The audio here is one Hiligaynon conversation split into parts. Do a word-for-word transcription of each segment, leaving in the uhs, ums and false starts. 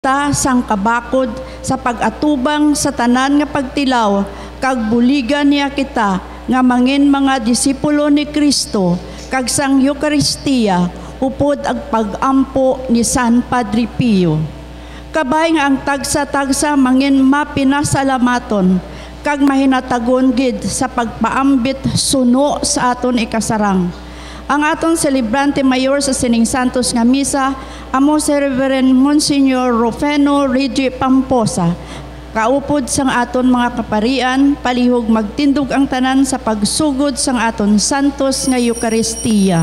ta sang kabakod sa pag-atubang sa tanan nga pagtilaw, kag buligan niya kita nga mangin mga disipulo ni Cristo kag sang Eukaristia upod ang pag-ampo ni San Padre Pio. Kabay nga ang tagsa-tagsa mangin mapinasalamaton kag mahinatagon gid sa pagpaambit suno sa aton ikasarang. Ang aton selebrante mayor sa sining santos nga misa amo si Reverend Monsignor Rufeno Reggie Pamposa. Kaupod sang aton mga kaparian, palihog magtindog ang tanan sa pagsugod sang aton santos nga Eukaristia.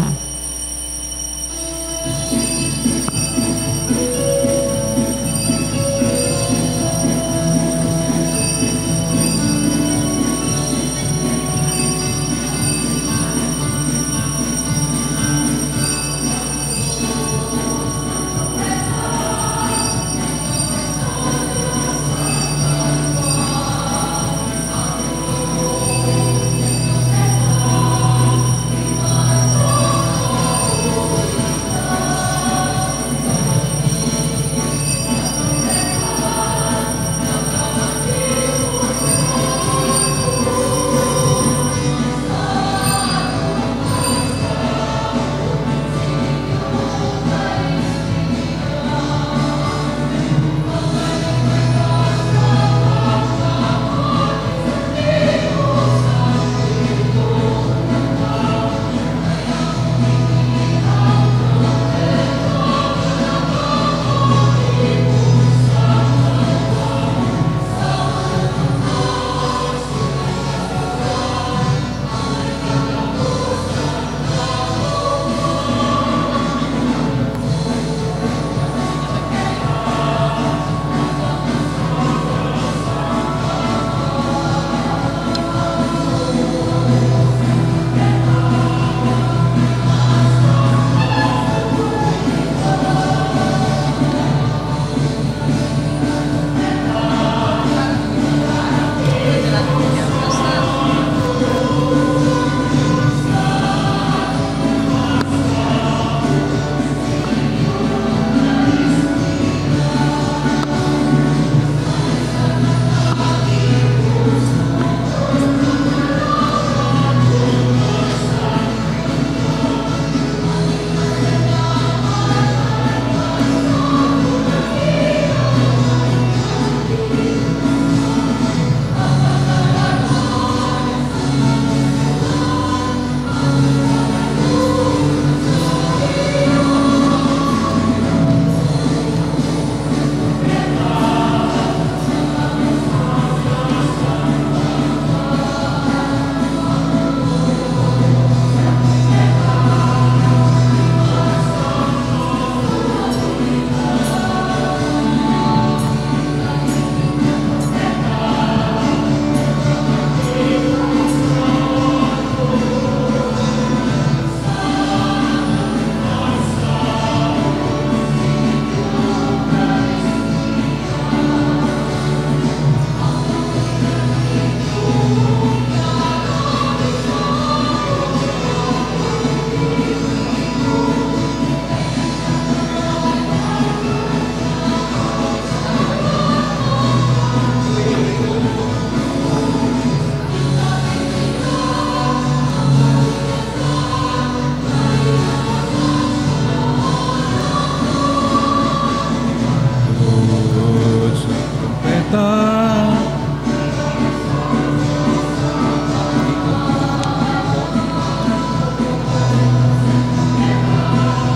Trumpeta.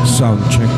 Sound check.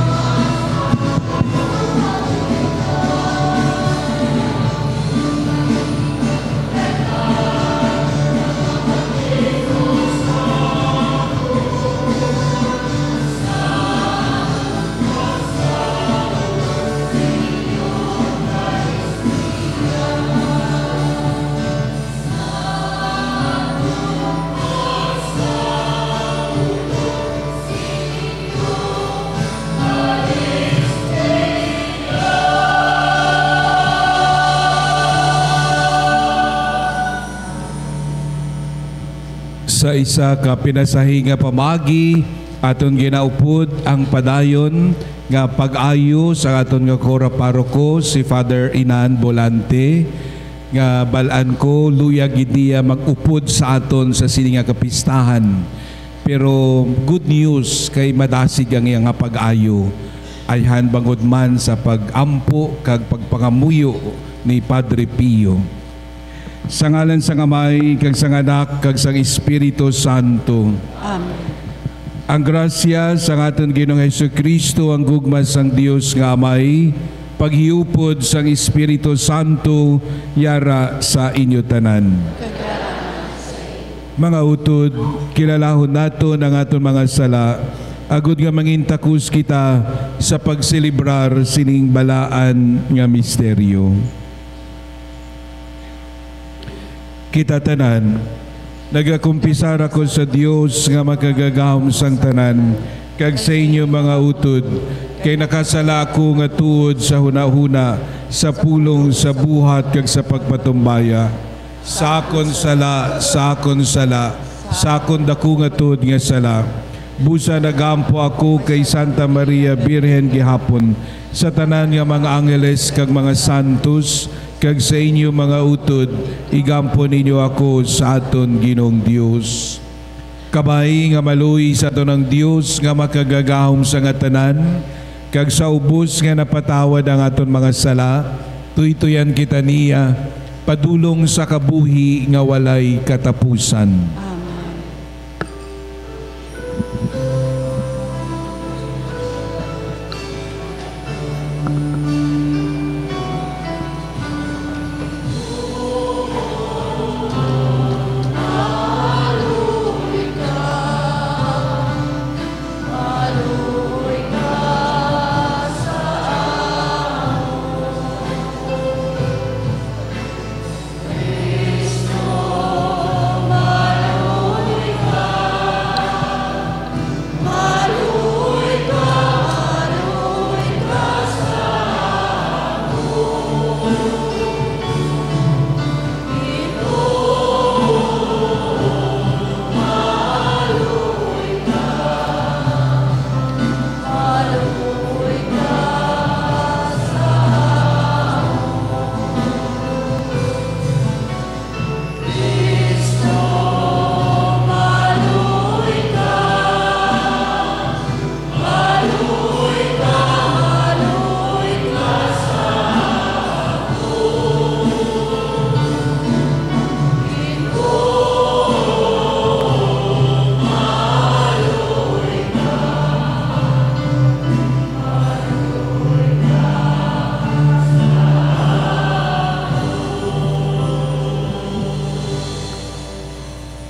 Sa isa ka pinasahi nga pamaagi, aton ginaupod ang padayon nga pag-ayo sa aton nga Cora Paroko, si Father Inan Bolante, nga bal-an ko, luya gid niya mag-upod sa aton sa sini nga kapistahan. Pero good news kay madasig ang iya nga pag-ayo, ayhan bangod man sa pag-ampo kag pagpangamuyo ni Padre Pio. Sa ngalan sang Amay, kag sang Anak, kag sang Espiritu Santo. Amen. Ang grasya sang aton Ginoong Jesu-Cristo, ang gugma sang Dios nga Amay, paghiupod sang Espiritu Santo, yara sa inyo tanan. Mga utod, kilalahon naton ang aton mga sala, agod nga mangintakos kita sa pagselebrar sining balaan nga misteryo. Kita tanan, nagakumpisar ako sa Dios nga Makagagahom sang tanan, kag sa inyo, mga utod, kay nakasala ako nga tuod sa hunahuna, sa pulong, sa buhat, kag sa pagpatumbaya. Sa akon sala, sa akon sala, sa akon daku nga tuod nga sala. Busa nagaampo ako kay Santa Maria Birhen gihapon, sa tanan nga mga angeles kag mga santos, kag sa inyo, mga utod, igampo ninyo ako sa aton Ginoong Dios. Kamay nga maluoy sa aton ang Dios nga Makagagahom sa nga tanan, kag sa ubos nga napatawad ang aton mga sala, tuytoyan kita niya, padulong sa kabuhi nga walay katapusan. Amen.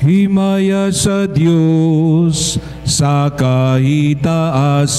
Himaya sa Dios sa kahitaasan.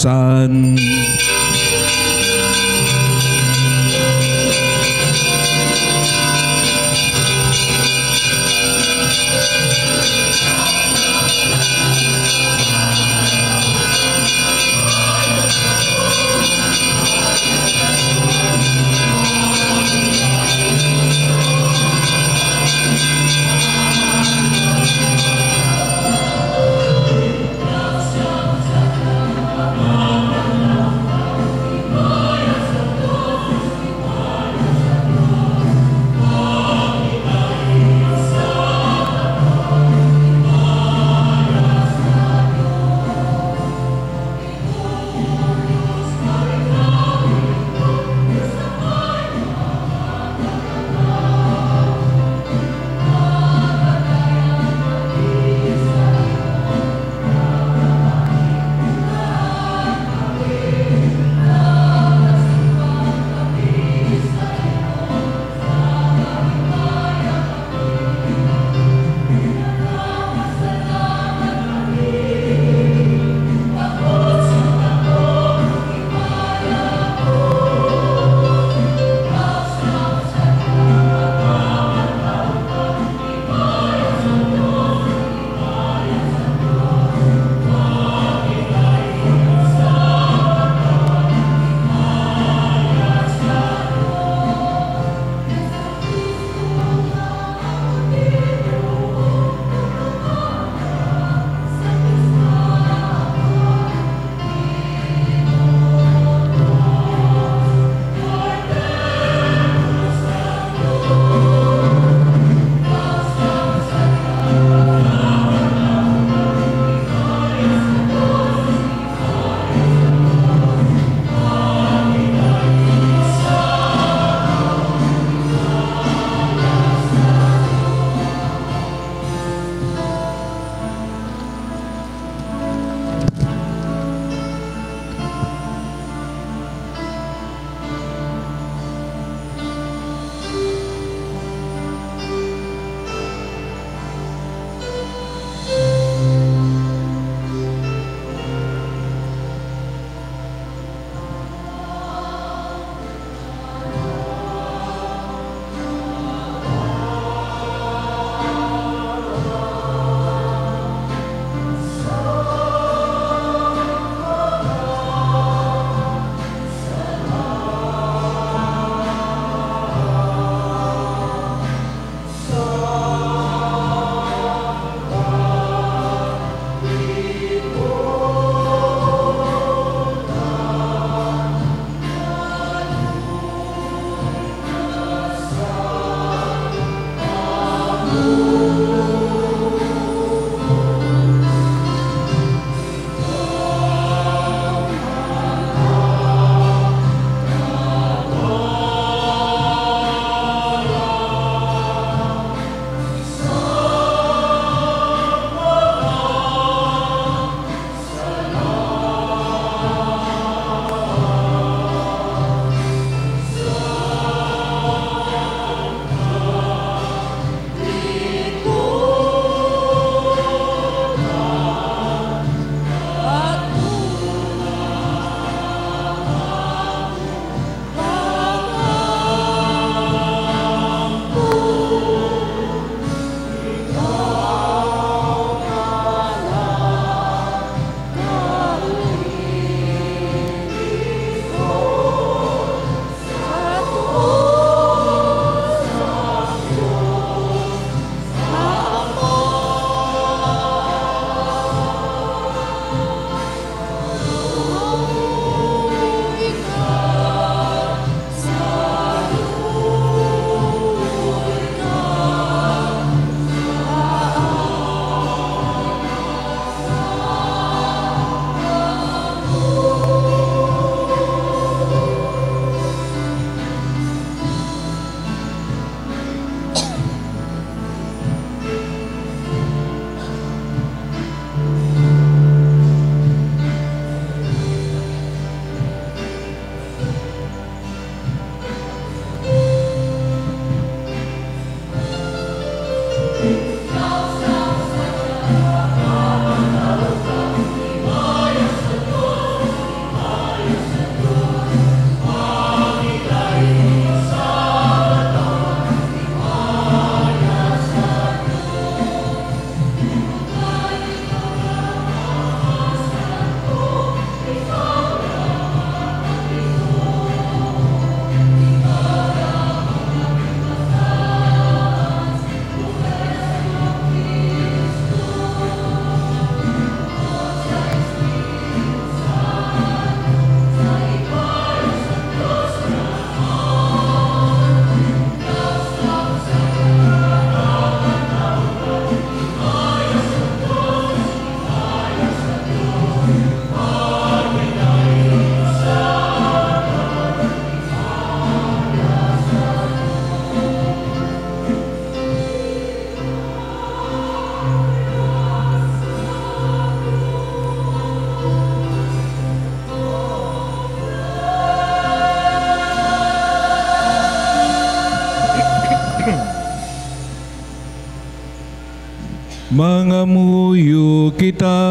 Mangamuyo kita.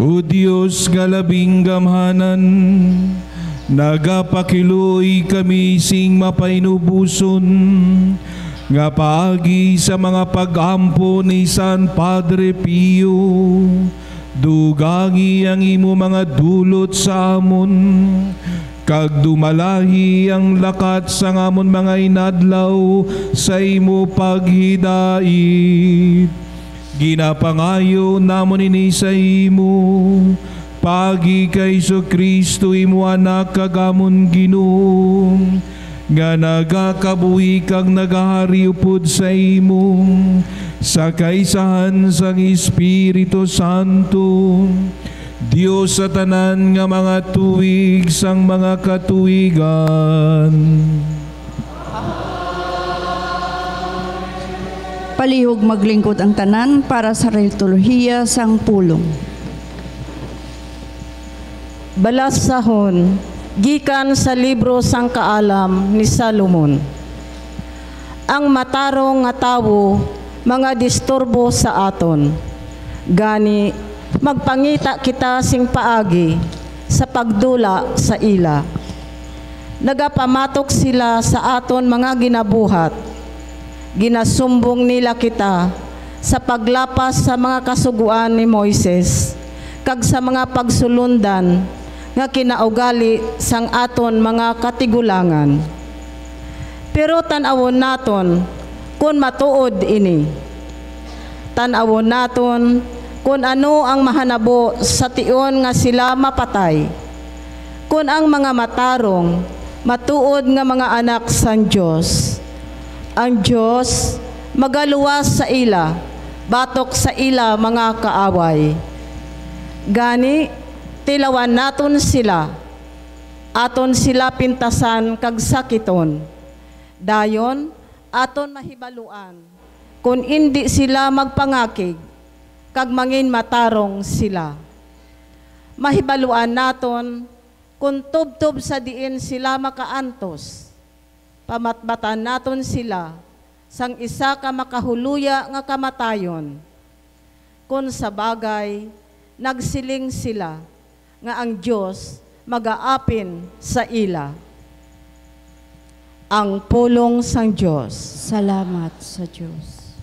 O Dios nga labing gamhanan, nagapakiluoy kami sing mapainuboson nga paagi sa mga pag-ampo ni San Padre Pio, dugangi ang imo mga dulot sa amon, kag dumalahi ang lakat sang amon mga inadlaw sa imo paghidait. Ginapangayo namon ini sa imo, paagi kay Jesu-Cristo, imo Anak kag amon Ginoo, nga nagakabuhi kag nagahari upod sa imo, sa kaisahan sang Espiritu Santo, Dios sa tanan nga mga tuig sang mga katuigan. Palihog maglingkod ang tanan para sa liturhiya sang pulong. Balasahon gikan sa libro sang Kaalam ni Salomon. Ang matarong nga tawo mga disturbo sa aton. Gani, magpangita kita sing paagi sa pagdula sa ila. Nagapamatok sila sa aton mga ginabuhat. Ginasumbong nila kita sa paglapas sa mga kasugoan ni Moises kag sa mga pagsulondan nga kinaugali sang aton mga katigulangan. Pero tan-awon naton kon matuod ini. Tan-awon naton kon ano ang mahanabo sa tion nga sila mapatay. Kon ang mga matarong matuod nga mga anak sang Dios, ang Dios magaluwas sa ila batok sa ila mga kaaway. Gani, tilawan naton sila, aton sila pintasan kag sakiton. Dayon, aton mahibaluan kon indi sila magpangakig kag manginmatarong sila. Mahibaluan naton kon tubtob sa diin sila makaantos. Pamatbatan naton sila sang isa ka makahuluya nga kamatayon. Kon sa bagay, nagsiling sila nga ang Dios magaapin sa ila. Ang pulong sang Dios. Salamat sa Dios.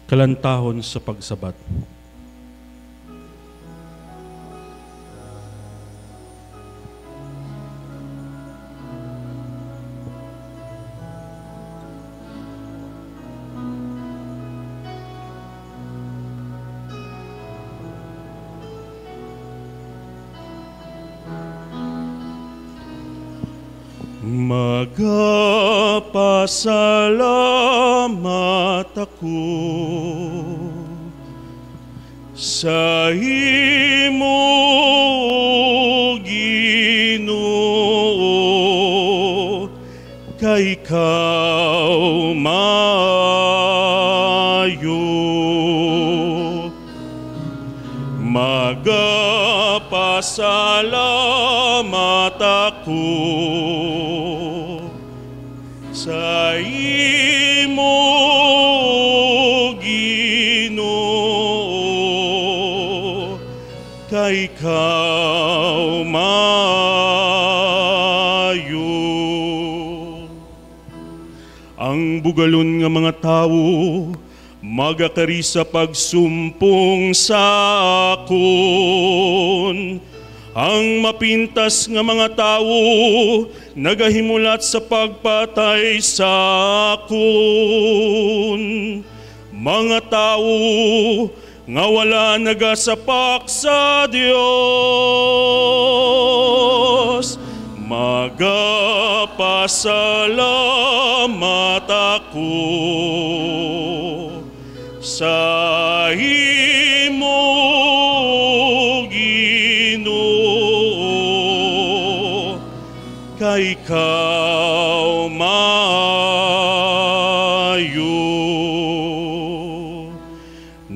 Kalantahon sa pagsabat. Magapasalamat ako sa imo, Ginoo, kay ikaw maayo. Magapasalamat ako sa imo, Ginoo, kay ikaw maayo. Ang bugalon nga mga tawo magakari sa pagsumpong sa akon. Ang mapintas nga mga tawo nagahimulat sa pagpatay sa akon. Mga tawo nga wala nagasapak sa Dios, magapasalamat ako sa imo, Ginoo, kay ikaw maayo.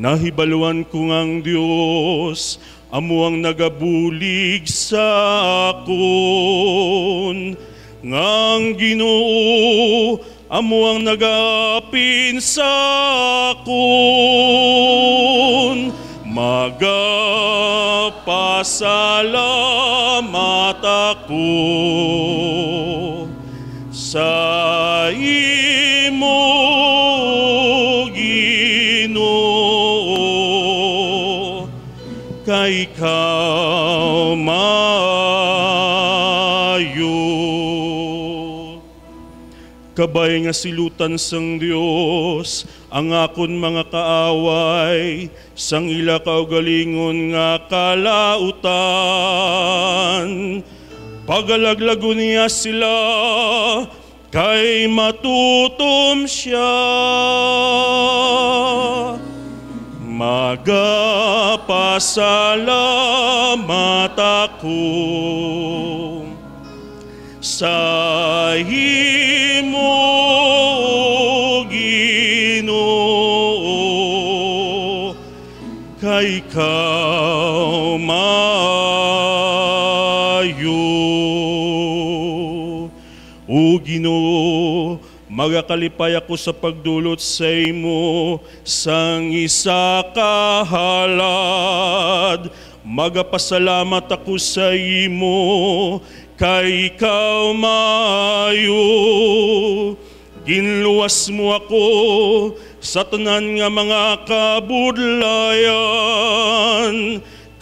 Nahibaluan ko nga ang Dios amo ang nagabulig sa akon, nga ang Ginoo amo ang nagaapin sa akon. Magapasalamat ako sa imo, Ginoo, kay ikaw maayo. Kabay nga silutan sang Dios ang akon mga kaaway sang ila kaugalingon nga kalautan. Pagalaglagon niya sila, kay matutom sia. Magapasalamat ako sa imo, Ginoo, kay ikaw maayo. O Ginoo, magakalipay ako sa pagdulot sa imo sang isa ka halad. Magapasalamat ako sa imo, kay ikaw maayo. Ginluwas mo ako sa tanan nga mga kabudlayan,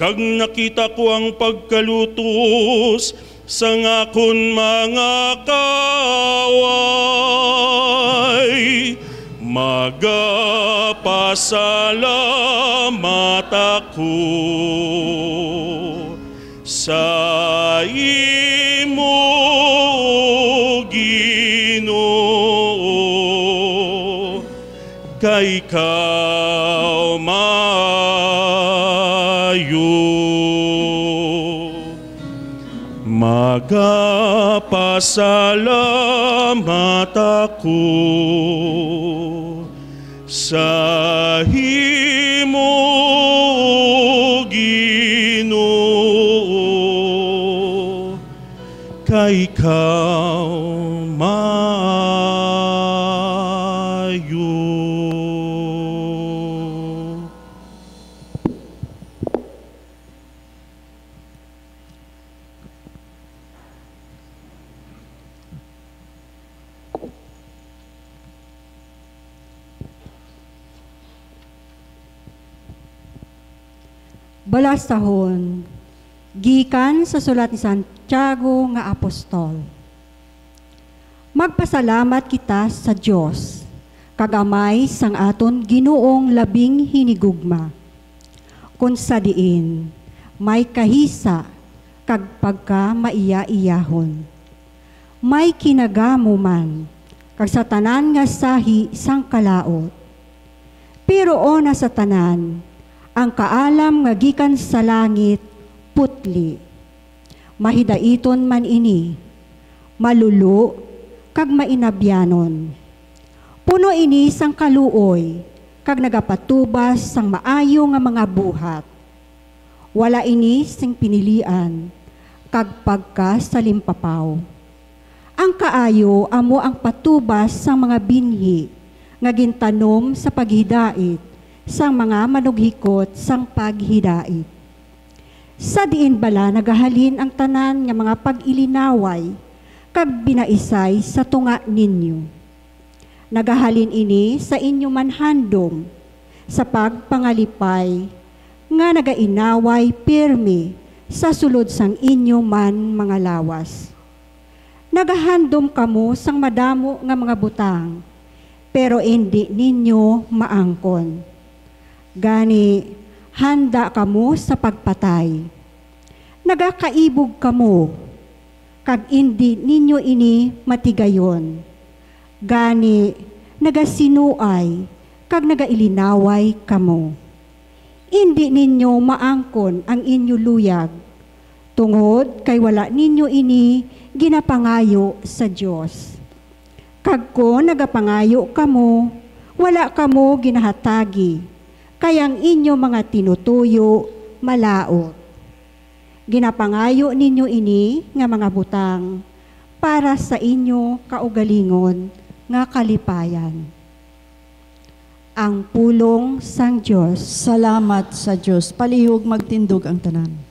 kag nakita ko ang pagkalutos sang akon mga kaaway. Magapasalamat ako sa imo, Ginoo, kay ikaw maayo. Magapasalamat ako sa imo, Ginoo, kay ikaw maayo. Balasahon, gikan sa sulat ni Santiago nga apostol. Magpasalamat kita sa Dios, kag Amay sang aton Ginoong labing hinigugma, kon sa diin may kahisa kag pagkamaiyaiyahon, may kinagamo man, kag sa tanan nga sahi sang kalaut. Pero una sa tanan, ang kaalam nga gikan sa langit putli. Mahidaiton man ini, malulo, kag mainabyanon. Puno ini sang kaluoy, kag nagapatubas sang maayo nga mga buhat. Wala ini sing pinilian kag pagkasalimpapaw. Ang kaayo amo ang patubas sang mga binhi nga gintanom sa paghidait sang mga manughikot sang paghidait. Sa diin bala nagahalin ang tanan nga mga pag-ilinaway kag binaisay sa tunga ninyo? Nagahalin ini sa inyo man handom sa pagpangalipay nga nagainaway pirme sa sulod sang inyo man mga lawas. Nagahandom kamo sang madamo nga mga butang, pero indi ninyo maangkon. Gani, handa kamo sa pagpatay. Nagakaibog kamo, kag indi ninyo ini matigayon. Gani, nagasinuay kag nagailinaway kamo. Indi ninyo maangkon ang inyo luyag, tungod kay wala ninyo ini ginapangayo sa Dios. Kag kon nagapangayo kamo, wala kamo ginahatagi, kay ang inyo mga tinutuyo malaut. Ginapangayo ninyo ini nga mga butang para sa inyo kaugalingon nga kalipayan. Ang pulong sang Dios. Salamat sa Dios. Palihog magtindog ang tanan.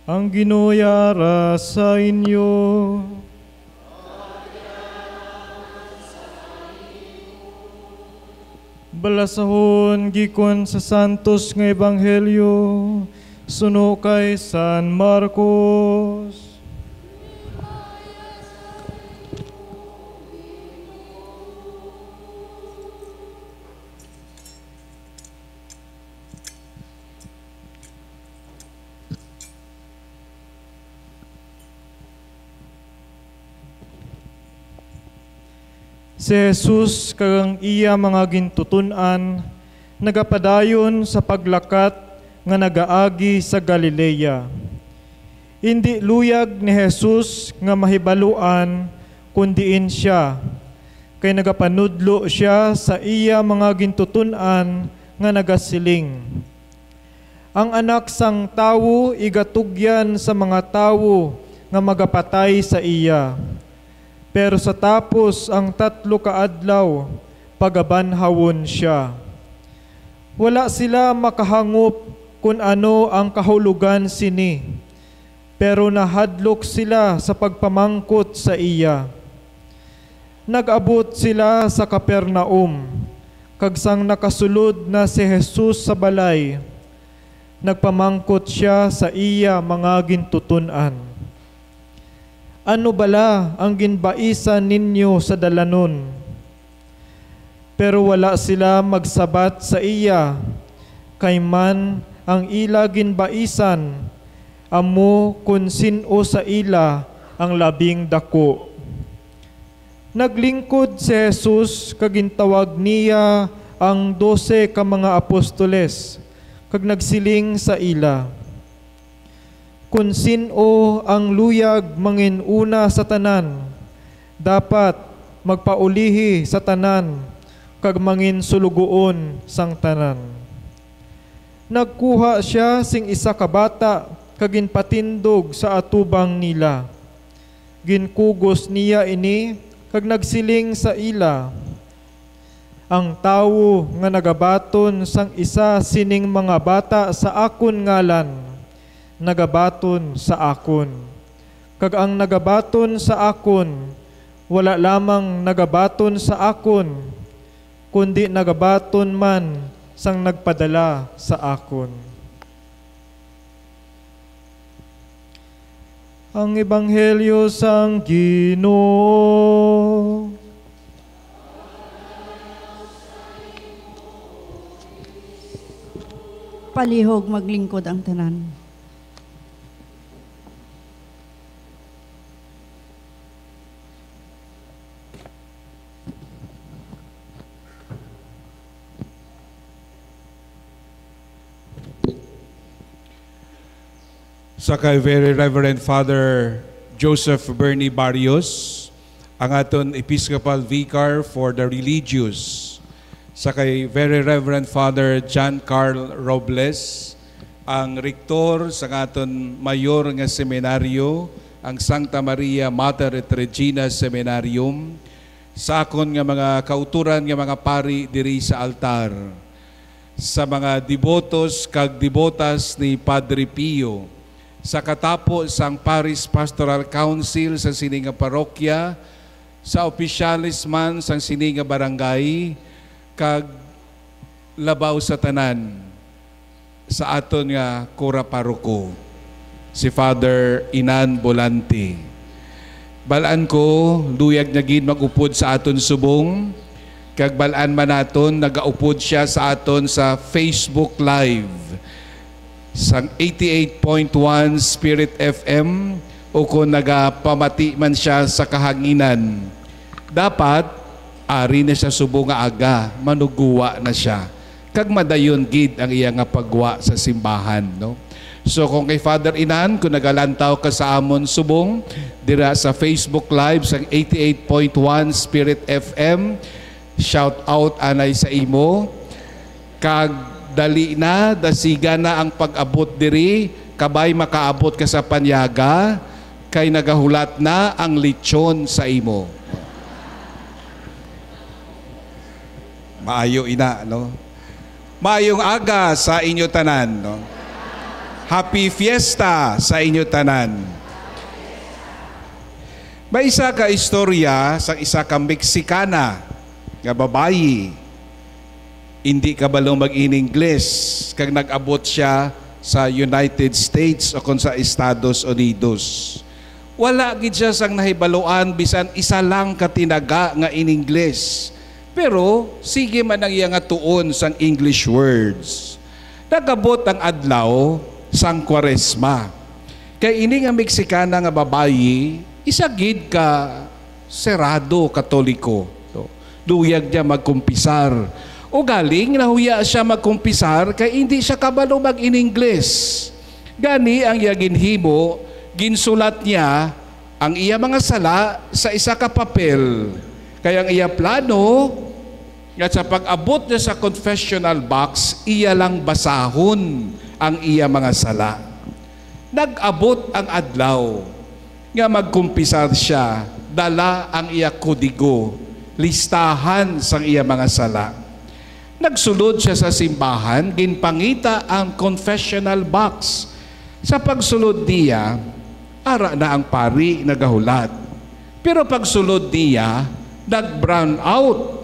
Ang Ginoo yara sa inyo. Balasahon gikan sa Santos nga Ebanghelyo suno kay San Marcos. Si Jesus kag ang iya mga gintuton-an nagapadayon sa paglakat nga nagaagi sa Galilea. Indi luyag ni Jesus nga mahibaluan kon diin sia, kay nagapanudlo sia sa iya mga gintuton-an nga nagasiling, "Ang Anak sang Tawo igatugyan sa mga tawo nga magapatay sa iya, pero sa tapos ang tatlo ka adlaw pagabanhawon sia." Wala sila makahangop kon ano ang kahulogan sini, pero nahadlok sila sa pagpamangkot sa iya. Nag-abot sila sa Capernaum, kag sang nakasulod na si Jesus sa balay, nagpamangkot sia sa iya mga gintuton-an, "Ano bala ang ginbaisan ninyo sa dalanon?" Pero wala sila magsabat sa iya, kay man ang ila ginbaisan amo kon sin-o sa ila ang labing daku. Naglingkod si Jesus kag gintawag niya ang dose ka mga apostoles, kag nagsiling sa ila, "Kon sin-o ang luyag mangin-una sa tanan, dapat magpaulihi sa tanan kag mangin suloguon sang tanan." Nagkuha sia sing isa ka bata kag ginpatindog sa atubang nila. Ginkugos niya ini kag nagsiling sa ila, "Ang tawo nga nagabaton sang isa sining mga bata sa akon ngalan, nagabaton sa akon, kag ang nagabaton sa akon, wala lamang nagabaton sa akon, kundi nagabaton man sang nagpadala sa akon." Ang Ebanghelyo sang Ginoo. Palihog maglingkod ang tanan. Sa kay Very Reverend Father Joseph Bernie Barrios, ang aton Episcopal Vicar for the Religious. Sa kay Very Reverend Father John Carl Robles, ang rektor sa aton mayor nga seminaryo, ang Santa Maria Mater et Regina Seminarium, sa akon nga mga kauturan nga mga pari diri sa altar, sa mga debotos kag debotas ni Padre Pio, sa katapo sang Parish Pastoral Council sa sini nga parokya, sa opisyales man sang sini nga barangay, kag labaw sa tanan, sa aton nga kura paroko, si Father Inan Bolante. Balaan ko, luyag niya gid mag-upod sa aton subong, kag balaan man naton, nagaupod sia sa aton sa Facebook Live sang eighty-eight point one Spirit F M, o kon nagapamati man sia sa kahanginan. Dapat, ari na sia subong nga aga, manuguwa na sia, kag madayon gid ang iya nga pagwa sa simbahan, no? So, kung kay Father Inan, kung nagalantaw ka sa amon subong dira sa Facebook Live sang eighty-eight point one Spirit F M, shout out anay sa imo. Kag dali na, dasiga na ang pag-abot diri, kabay makaabot ka sa panyaga, kay nagahulat na ang lechon sa imo. Maayo ina, no? Maayong aga sa inyo tanan, no? Happy Fiesta sa inyo tanan. May isa ka istorya sa isa ka Meksikana nga babayi. Hindi kabalo mag-in-Ingles, kag nag-abot sia sa United States o kon sa Estados Unidos. Wala gid sia sang nahibaluan bisan isa lang ka tinaga nga in-Ingles. Pero sige man ang iya nga tuon sang English words. Nag-abot ang adlaw sang Kwaresma. Kay ini nga Meksikana nga babayi, isa gid ka serado Katoliko. So, luyag niya magkumpisar. Ugaling nahuya sia magkumpisar kay indi sia kabalo mag-in-Ingles. Gani ang iya ginhimo, ginsulat niya ang iya mga sala sa isa ka papel. Kay ang iya plano nga sa pag-abot niya sa confessional box, iya lang basahon ang iya mga sala. Nag-abot ang adlaw nga magkumpisar sia, dala ang iya kodigo, listahan sang iya mga sala. Nagsulod sia sa simbahan, ginpangita ang confessional box. Sa pagsulod niya, ara na ang pari nagahulat. Pero pagsulod niya, nag-brown out.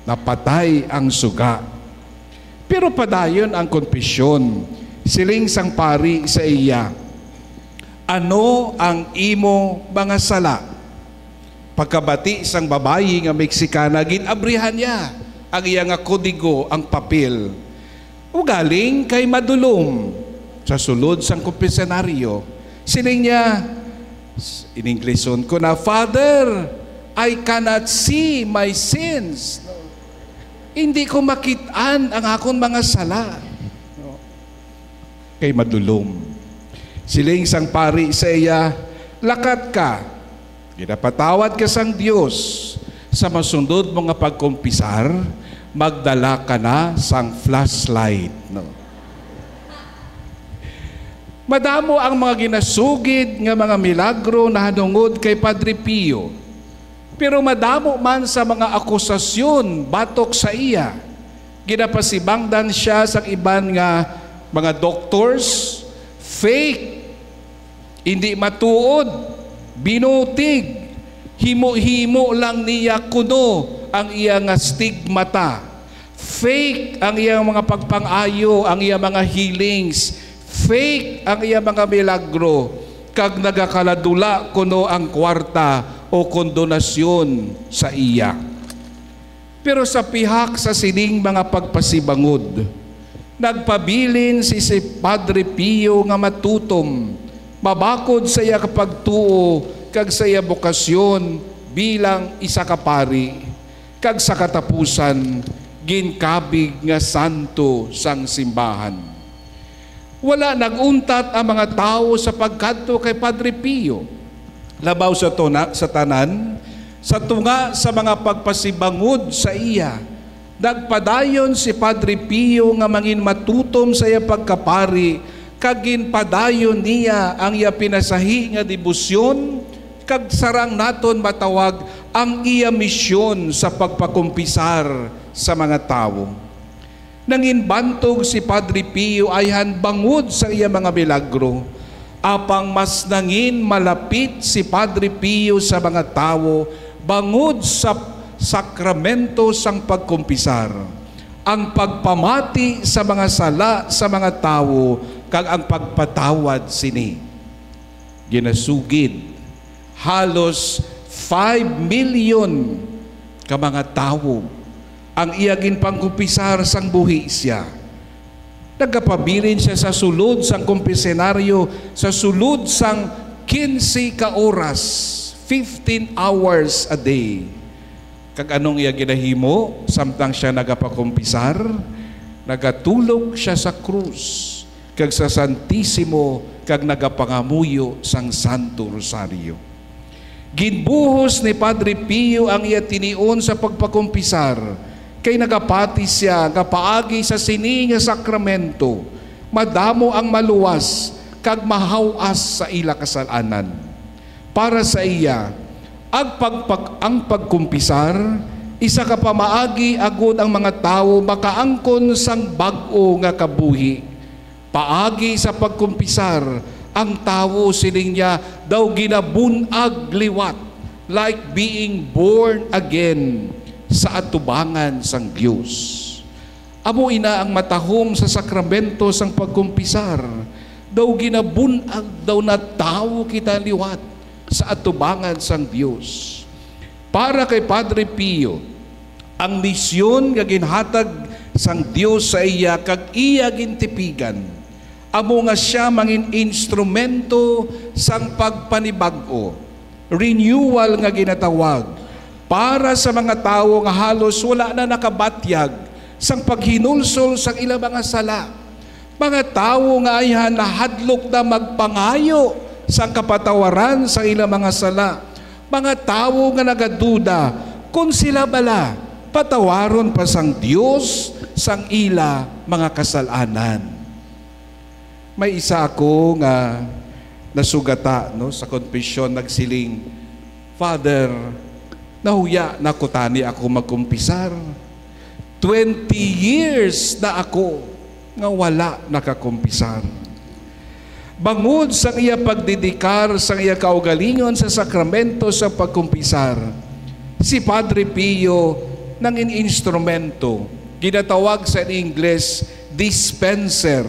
Napatay ang suga. Pero padayon ang konfesyon. Siling sang pari sa iya, "Ano ang imo mga sala?" Pagkabati sang babayi nga Meksikana, gin-abrihan niya ang iya nga kodigo, ang papel. Ugaling kay madulom, sa sulod sang kumpisanaryo, siling niya, s-, in-Ingleson ko na, "Father, I cannot see my sins." Hindi ko makit-an ang akon mga sala. Kay madulom. Siling sang pari sa iya, "Lakat ka. Ginapatawad ka sang Dios. Sa masunod mo nga pagkumpisar, magdala ka na sang flashlight." No? Madamo ang mga ginasugid nga mga milagro nahanungod kay Padre Pio. Pero madamo man sa mga akusasyon batok sa iya. Ginapasibangdan sia sang iban nga mga doctors, fake, hindi matuod, binutig, himo-himo lang niya kuno ang iya nga stigmata. Fake ang iyang mga pagpang-ayo, ang iyang mga healings. Fake ang iyang mga milagro, kag nagakaladula kuno ang kwarta o kondonasyon sa iya. Pero sa pihak sa sining mga pagpasibangod, nagpabilin si, si Padre Pio nga matutom, mabakod sa iya kapagtuo kag sa iya bokasyon bilang isa ka pari, kag sa katapusan, ginkabig nga santo sang simbahan. Wala nag-untat ang mga tawo sa pagkadto kay Padre Pio. Labaw sa tuna-, sa tanan, sa tunga sa mga pagpasibangod sa iya, nagpadayon si Padre Pio nga mangin matutom sa iya pagkapari, kag ginpadayon niya ang iya pinasahi nga debosyon kag sarang naton matawag ang iya misyon sa pagpakumpisar sa mga tawo. Nanginbantog si Padre Pio ayhan bangod sa iya mga milagro, apang mas nangin malapit si Padre Pio sa mga tawo bangod sa sakramento sang pagkumpisar, ang pagpamati sa mga sala sa mga tawo, kag ang pagpatawad sini. Ginasugid halos five million ka mga tawo ang iya ginpangkumpisar sang buhi siya. Nagapabilin siya sa sulod sang kumpisenaryo sa sulod sang quince ka oras, fifteen hours a day. Kag anong iya ginahimo samtang siya nagapakumpisar? Nagatulok siya sa krus kag sa Santisimo kag nagapangamuyo sang Santo Rosario. Ginbuhos ni Padre Pio ang iya tinion sa pagpakumpisar, kay nagapati sia nga paagi sa sini nga sakramento, madamo ang maluwas kag mahaw-as sa ila kasalanan. Para sa iya, ang pagpag-, ang pagkumpisar, isa ka pamaagi agud ang mga tawo makaangkon sang bag-o nga kabuhi. Paagi sa pagkumpisar, ang tawo, siling niya, daw ginabun-ag liwat, like being born again sa atubangan sang Dios. Amo ina ang matahom sa sakramento sang pagkumpisar. Daw ginabun-ag, daw natawo kita liwat sa atubangan sang Dios. Para kay Padre Pio, ang misyon nga ginhatag sang Dios sa iya kag iya gintipigan, amo nga sia mangin instrumento sang pagpanibag-o, renewal nga ginatawag, para sa mga tawo nga halos wala na nakabatyag sang paghinulsol sang ila mga sala, mga tawo nga ayhan nahadlok na magpangayo sang kapatawaran sang ila mga sala, mga tawo nga nagaduda kon sila bala patawaron pa sang Dios sang ila mga kasalanan. May isa ako nga nasugata, no, sa konfesyon, nagsiling, "Father, nahuya na ko tani ako magkumpisar. Twenty years na ako nga wala nakakumpisar." Bangod sang iya pagdedikar sang iya kaugalingon sa sakramento sa pagkumpisar, si Padre Pio nangin instrumento, ginatawag sa Ingles dispenser,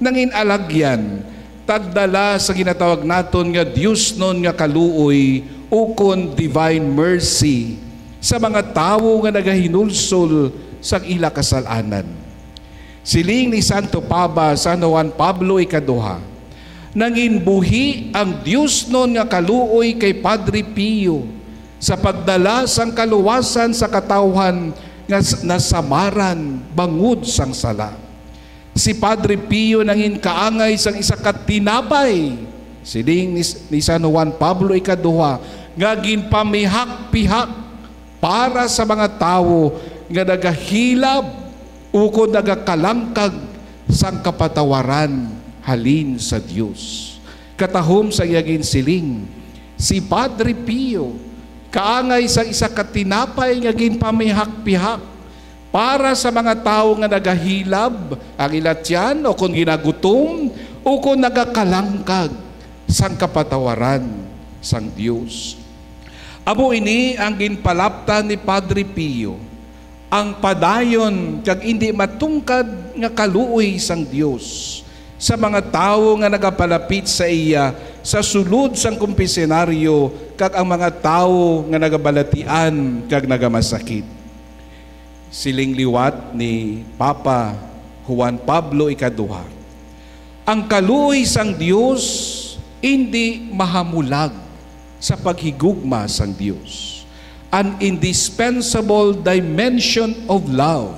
nangin alagyan, tagdala sa ginatawag naton nga diosnon nga kaluoy ukon divine mercy sa mga tawo nga nagahinulsol sang ila kasalanan. Siling ni Santo Papa San Juan Pablo Ikaduha, nangin buhi ang diosnon nga kaluoy kay Padre Pio sa pagdala sang kaluwasan sa katawhan nga s-, nasamaran bangod sang sala. Si Padre Pio nangin kaangay sang isa ka tinapay, siling ni, ni San Juan Pablo Ikaduha, nga ginpamihak-pihak para sa mga tawo nga nagahilab ukon nagakalangkag sang kapatawaran halin sa Dios. Katahom sa iya ginsiling, si Padre Pio kaangay sang isa ka tinapay nga ginpamihak-pihak para sa mga tawo nga nagahilab ang ila tiyan, ukon ginagutom, ukon nagakalangkag sang kapatawaran sang Dios. Amo ini ang ginpalaptan ni Padre Pio, ang padayon kag indi matungkad nga kaluoy sang Dios sa mga tawo nga nagapalapit sa iya sa sulod sang kumpisenaryo kag ang mga tawo nga nagabalatian kag nagamasakit. Siling liwat ni Papa Juan Pablo Ikaduha, ang kaluoy sang Dios indi mahamulag sa paghigugma sang Dios. An indispensable dimension of love,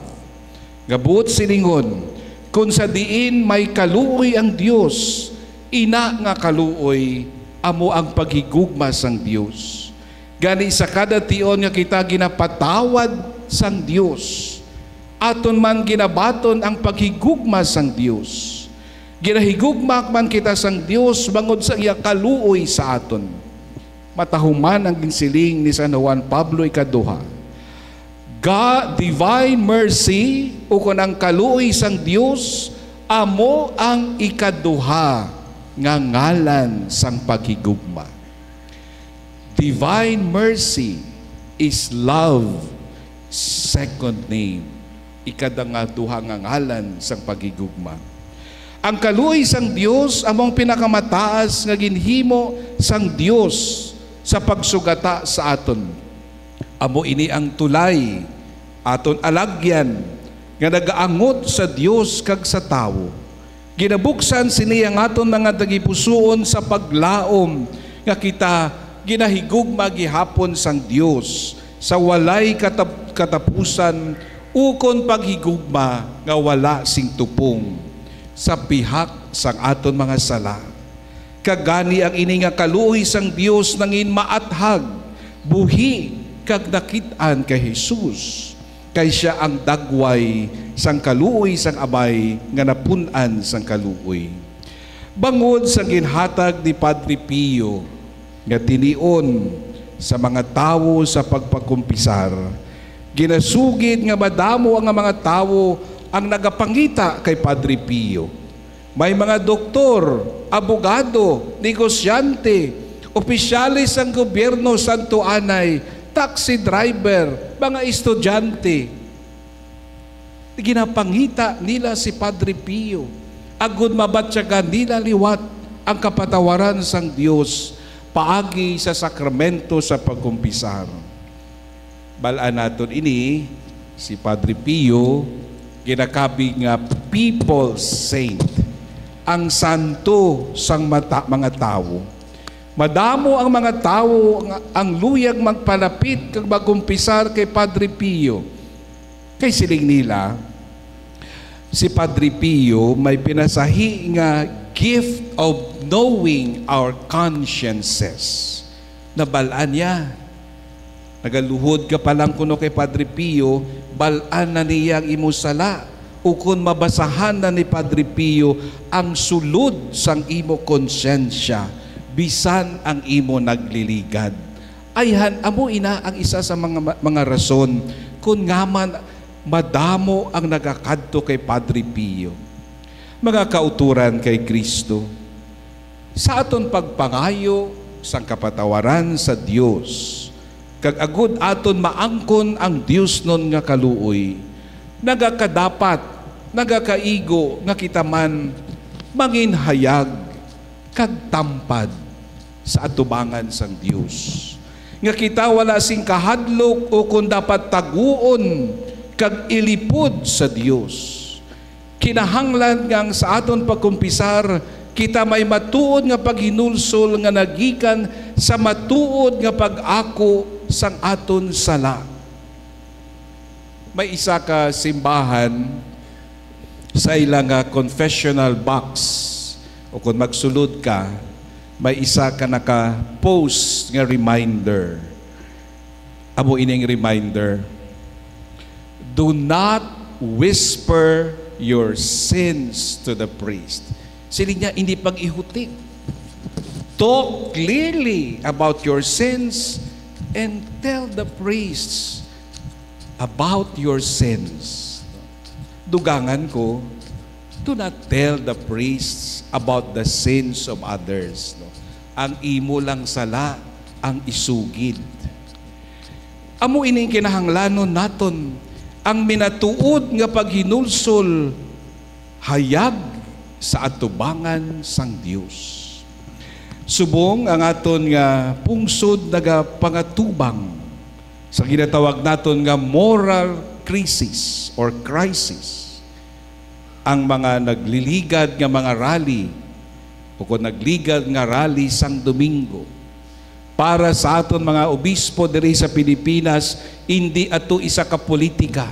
nga buot silingon, Kon sa diin may kaluoy ang Dios, ina nga kaluoy amo ang paghigugma sang Dios. Gani, sa kada tion nga kita ginapatawad sang Dios, aton man ginabaton ang paghigugma sang Dios. Ginahigugma man kita sang Dios bangod sa iya kaluoy sa aton. Matahuman ang ginsiling ni San Juan Pablo Ikaduha, "God, divine mercy, ukon ang kaluoy sang Dios, amo ang ikaduha nga ngalan sang paghigugma." Divine mercy is love second name. Ikada nga duha nga ngalan sang paghigugma. Ang kaluoy sang Dios amo ang pinakamataas nga ginhimo sang Dios sa pagsugata sa aton. Amo ini ang tulay aton alagyan nga nagaangot sa Dios kag sa tawo. Ginabuksan sini ang aton mga tagipusoon sa paglaom nga kita ginahigugma gihapon sang Dios sa walay katap-, katapusan, ukon paghigugma nga wala sing tupong sa pihak sang aton mga sala. Kag gani ang ini nga kaluoy sang Dios nangin maathag, buhi, kag nakit-an kay Jesus, kay sia ang dagway sang kaluoy sang Amay nga napun-an sang kaluoy. Bangod sa ginhatag ni Padre Pio nga tinion sa mga tawo sa pagpakumpisar, ginasugid nga madamo ang mga tawo ang nagapangita kay Padre Pio. May mga doktor, abogado, negosyante, opisyales sang gobyerno santo anay, taxi driver, mga estudyante. Ginapangita nila si Padre Pio agod mabatyagan nila liwat ang kapatawaran sang Dios paagi sa sakramento sa pagkumpisar. Bal-an naton ini, si Padre Pio ginakabig nga people's saint, ang santo sang mata-, mga tawo. Madamo ang mga tawo nga ang luyag magpalapit kag magkumpisar kay Padre Pio. Kay siling nila, si Padre Pio may pinasahi nga gift of knowing our consciences. Nabal-an niya. Nagaluhod ka pa lang kuno kay Padre Pio, bal-an na niya ang imo sala, ukon mabasahan na ni Padre Pio ang sulod sang imo konsyensya, bisan ang imo nagliligad. Ayhan, amo ina ang isa sa mga, mga rason kon ngaa man madamo ang nagakadto kay Padre Pio. Mga kauturan kay Cristo, sa aton pagpangayo sang kapatawaran sa Dios, kag agud aton maangkon ang diosnon nga kaluoy, nagakadapat, nagakaigo nga kita man manginhayag kag tampad sa atubangan sang Dios, nga kita wala sing kahadlok ukon dapat taguon kag ilipod sa Dios. Kinahanglan nga ang sa aton pagkumpisar, kita may matuod nga paghinulsol nga nagikan sa matuod nga pag-ako sang aton sala. May isa ka simbahan, sa ila nga confessional box, o kon magsulod ka, may isa ka naka-post nga reminder. Amo ining reminder, "Do not whisper your sins to the priest." Siling niya, hindi pag-ihutik. "Talk clearly about your sins and tell the priests about your sins." Dugangan ko, "Do not tell the priests about the sins of others," no? Ang imo lang sala ang isugid. Amo ining kinahanglanon naton, ang minatuod nga paghinulsol hayag sa atubangan sang Dios. Subong ang aton nga pungsod nagapangatubang sa ginatawag naton nga moral crisis or crisis, ang mga nagliligad nga mga rally o kon nagligad nga rally sang Domingo. Para sa aton mga obispo diri sa Pilipinas, indi ato isa ka politika.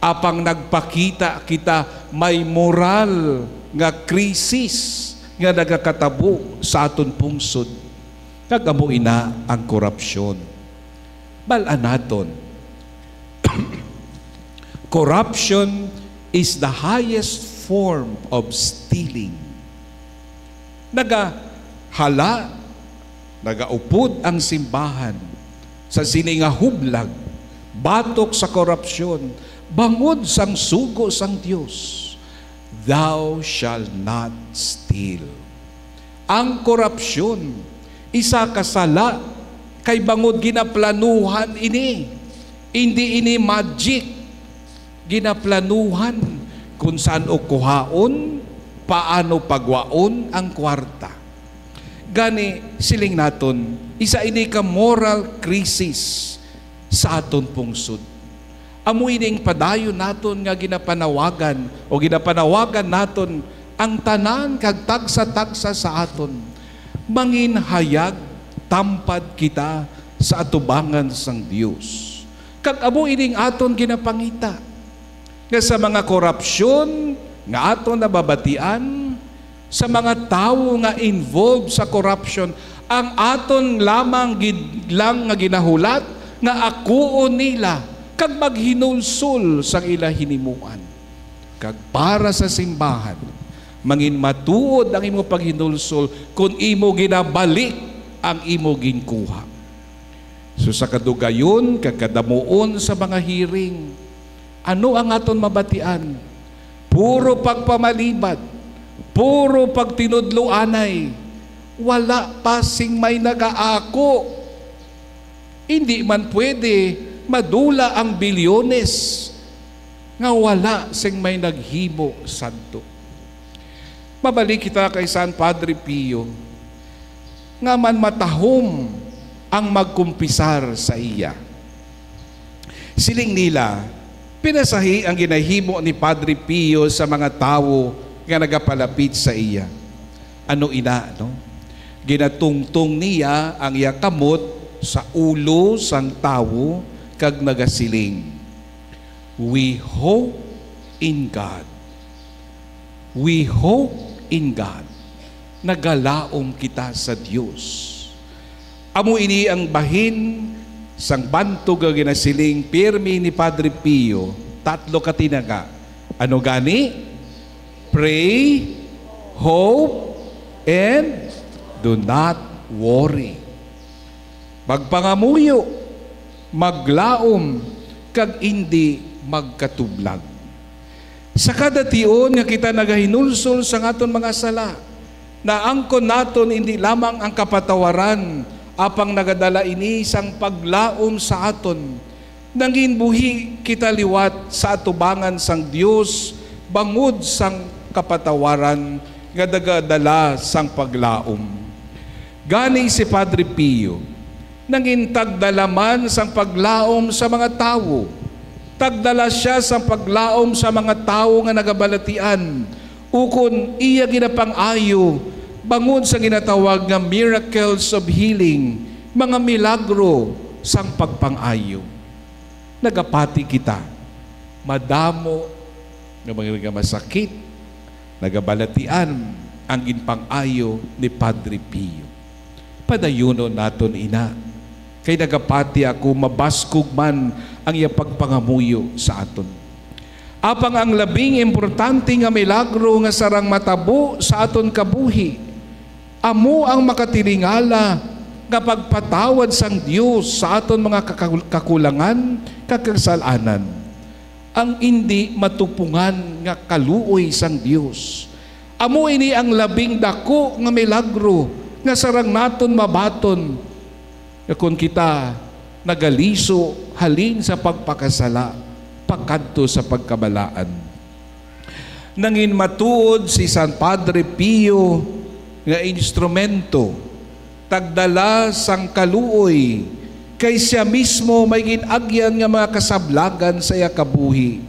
Apang nagpakita kita may moral nga krisis nga nagakatabo sa aton pungsod, kag amo ina ang korupsyon. Bal-an naton, corruption is the highest form of stealing. Nagahala, nagaupod ang simbahan sa sini nga hublag, batok sa korupsyon, bangod sang sugo sang Dios, "Thou shalt not steal." Ang korupsyon, isa ka sala, kay bangod ginaplanuhan ini. Indi ini magic. Ginaplanuhan kung saan-o kuhaon, paano pagwaon ang kwarta. Gani, siling naton, isa ini ka moral crisis sa aton pungsod. Amo ining padayon naton nga ginapanawagan o ginapanawagan naton ang tanan kag tagsa-tagsa sa aton. Manginhayag tampad kita sa atubangan sang Dios. Kag amo ining aton ginapangita, nga sa mga korupsyon nga aton nababatian, sa mga tawo nga involved sa korupsyon, ang aton lamang gid lang nga ginahulat nga akuon nila kag maghinulsol sang ila hinimuan. Kag para sa simbahan, mangin matuod ang imo paghinulsol kon imo ginabalik ang imo ginkuha. So, sa kadugayon kag kadamuon sa mga hearing, ano ang aton mabatian? Puro pagpamalibad, puro pagtinudloanay. Wala pa sing may nagaako. Indi man pwede madula ang bilyones nga wala sing may naghimo sadto. Mabalik kita kay San Padre Pio, nga man matahom ang magkumpisar sa iya. Siling nila, pinasahi ang ginahimo ni Padre Pio sa mga tawo nga nagapalapit sa iya. Ano ina, no? Ginatungtong niya ang iya kamot sa ulo sang tawo kag nagasiling, "We hope in God." We hope in God. Nagalaom kita sa Dios. Amo ini ang bahin sang bantog nga ginasiling pirmi ni Padre Pio, tatlo ka tinaga. Ano gani? Pray, hope, and do not worry. Magpangamuyo, maglaom, kag indi magkatublag. Sa kada tion nga kita nagahinulsol sang aton mga sala, naangkon naton indi lamang ang kapatawaran, apang nagadala ini sang paglaom sa aton. Nanginbuhi kita liwat sa atubangan sang Dios bangod sang kapatawaran nga nagadala sang paglaom. Gani si Padre Pio, nangin tagdala man sang paglaom sa mga tawo. Tagdala sia sang paglaom sa mga tawo nga nagabalatian, ukon iya ginapang-ayo bangod sa ginatawag nga miracles of healing, mga milagro sang pagpang-ayo. Nagapati kita, madamo nga mga masakit, nagabalatian ang ginpang-ayo ni Padre Pio. Padayunon naton ina, kay nagapati ako mabaskog man ang iya pagpangamuyo sa aton. Apang ang labing importante nga milagro nga sarang matabo sa aton kabuhi, amo ang makatilingala nga pagpatawad sang Dios sa aton mga kakul-, kakulangan kag kasalanan. Ang indi matupungan nga kaluoy sang Dios, amo ini ang labing daku nga milagro nga sarang naton mabaton, nga kon kita nagaliso halin sa pagpakasala pakadto sa pagkabalaan. Nangin matuod si San Padre Pio nga instrumento, tagdala sang kaluoy, kay sia mismo may gin-agyan nga mga kasablagan sa iya kabuhi,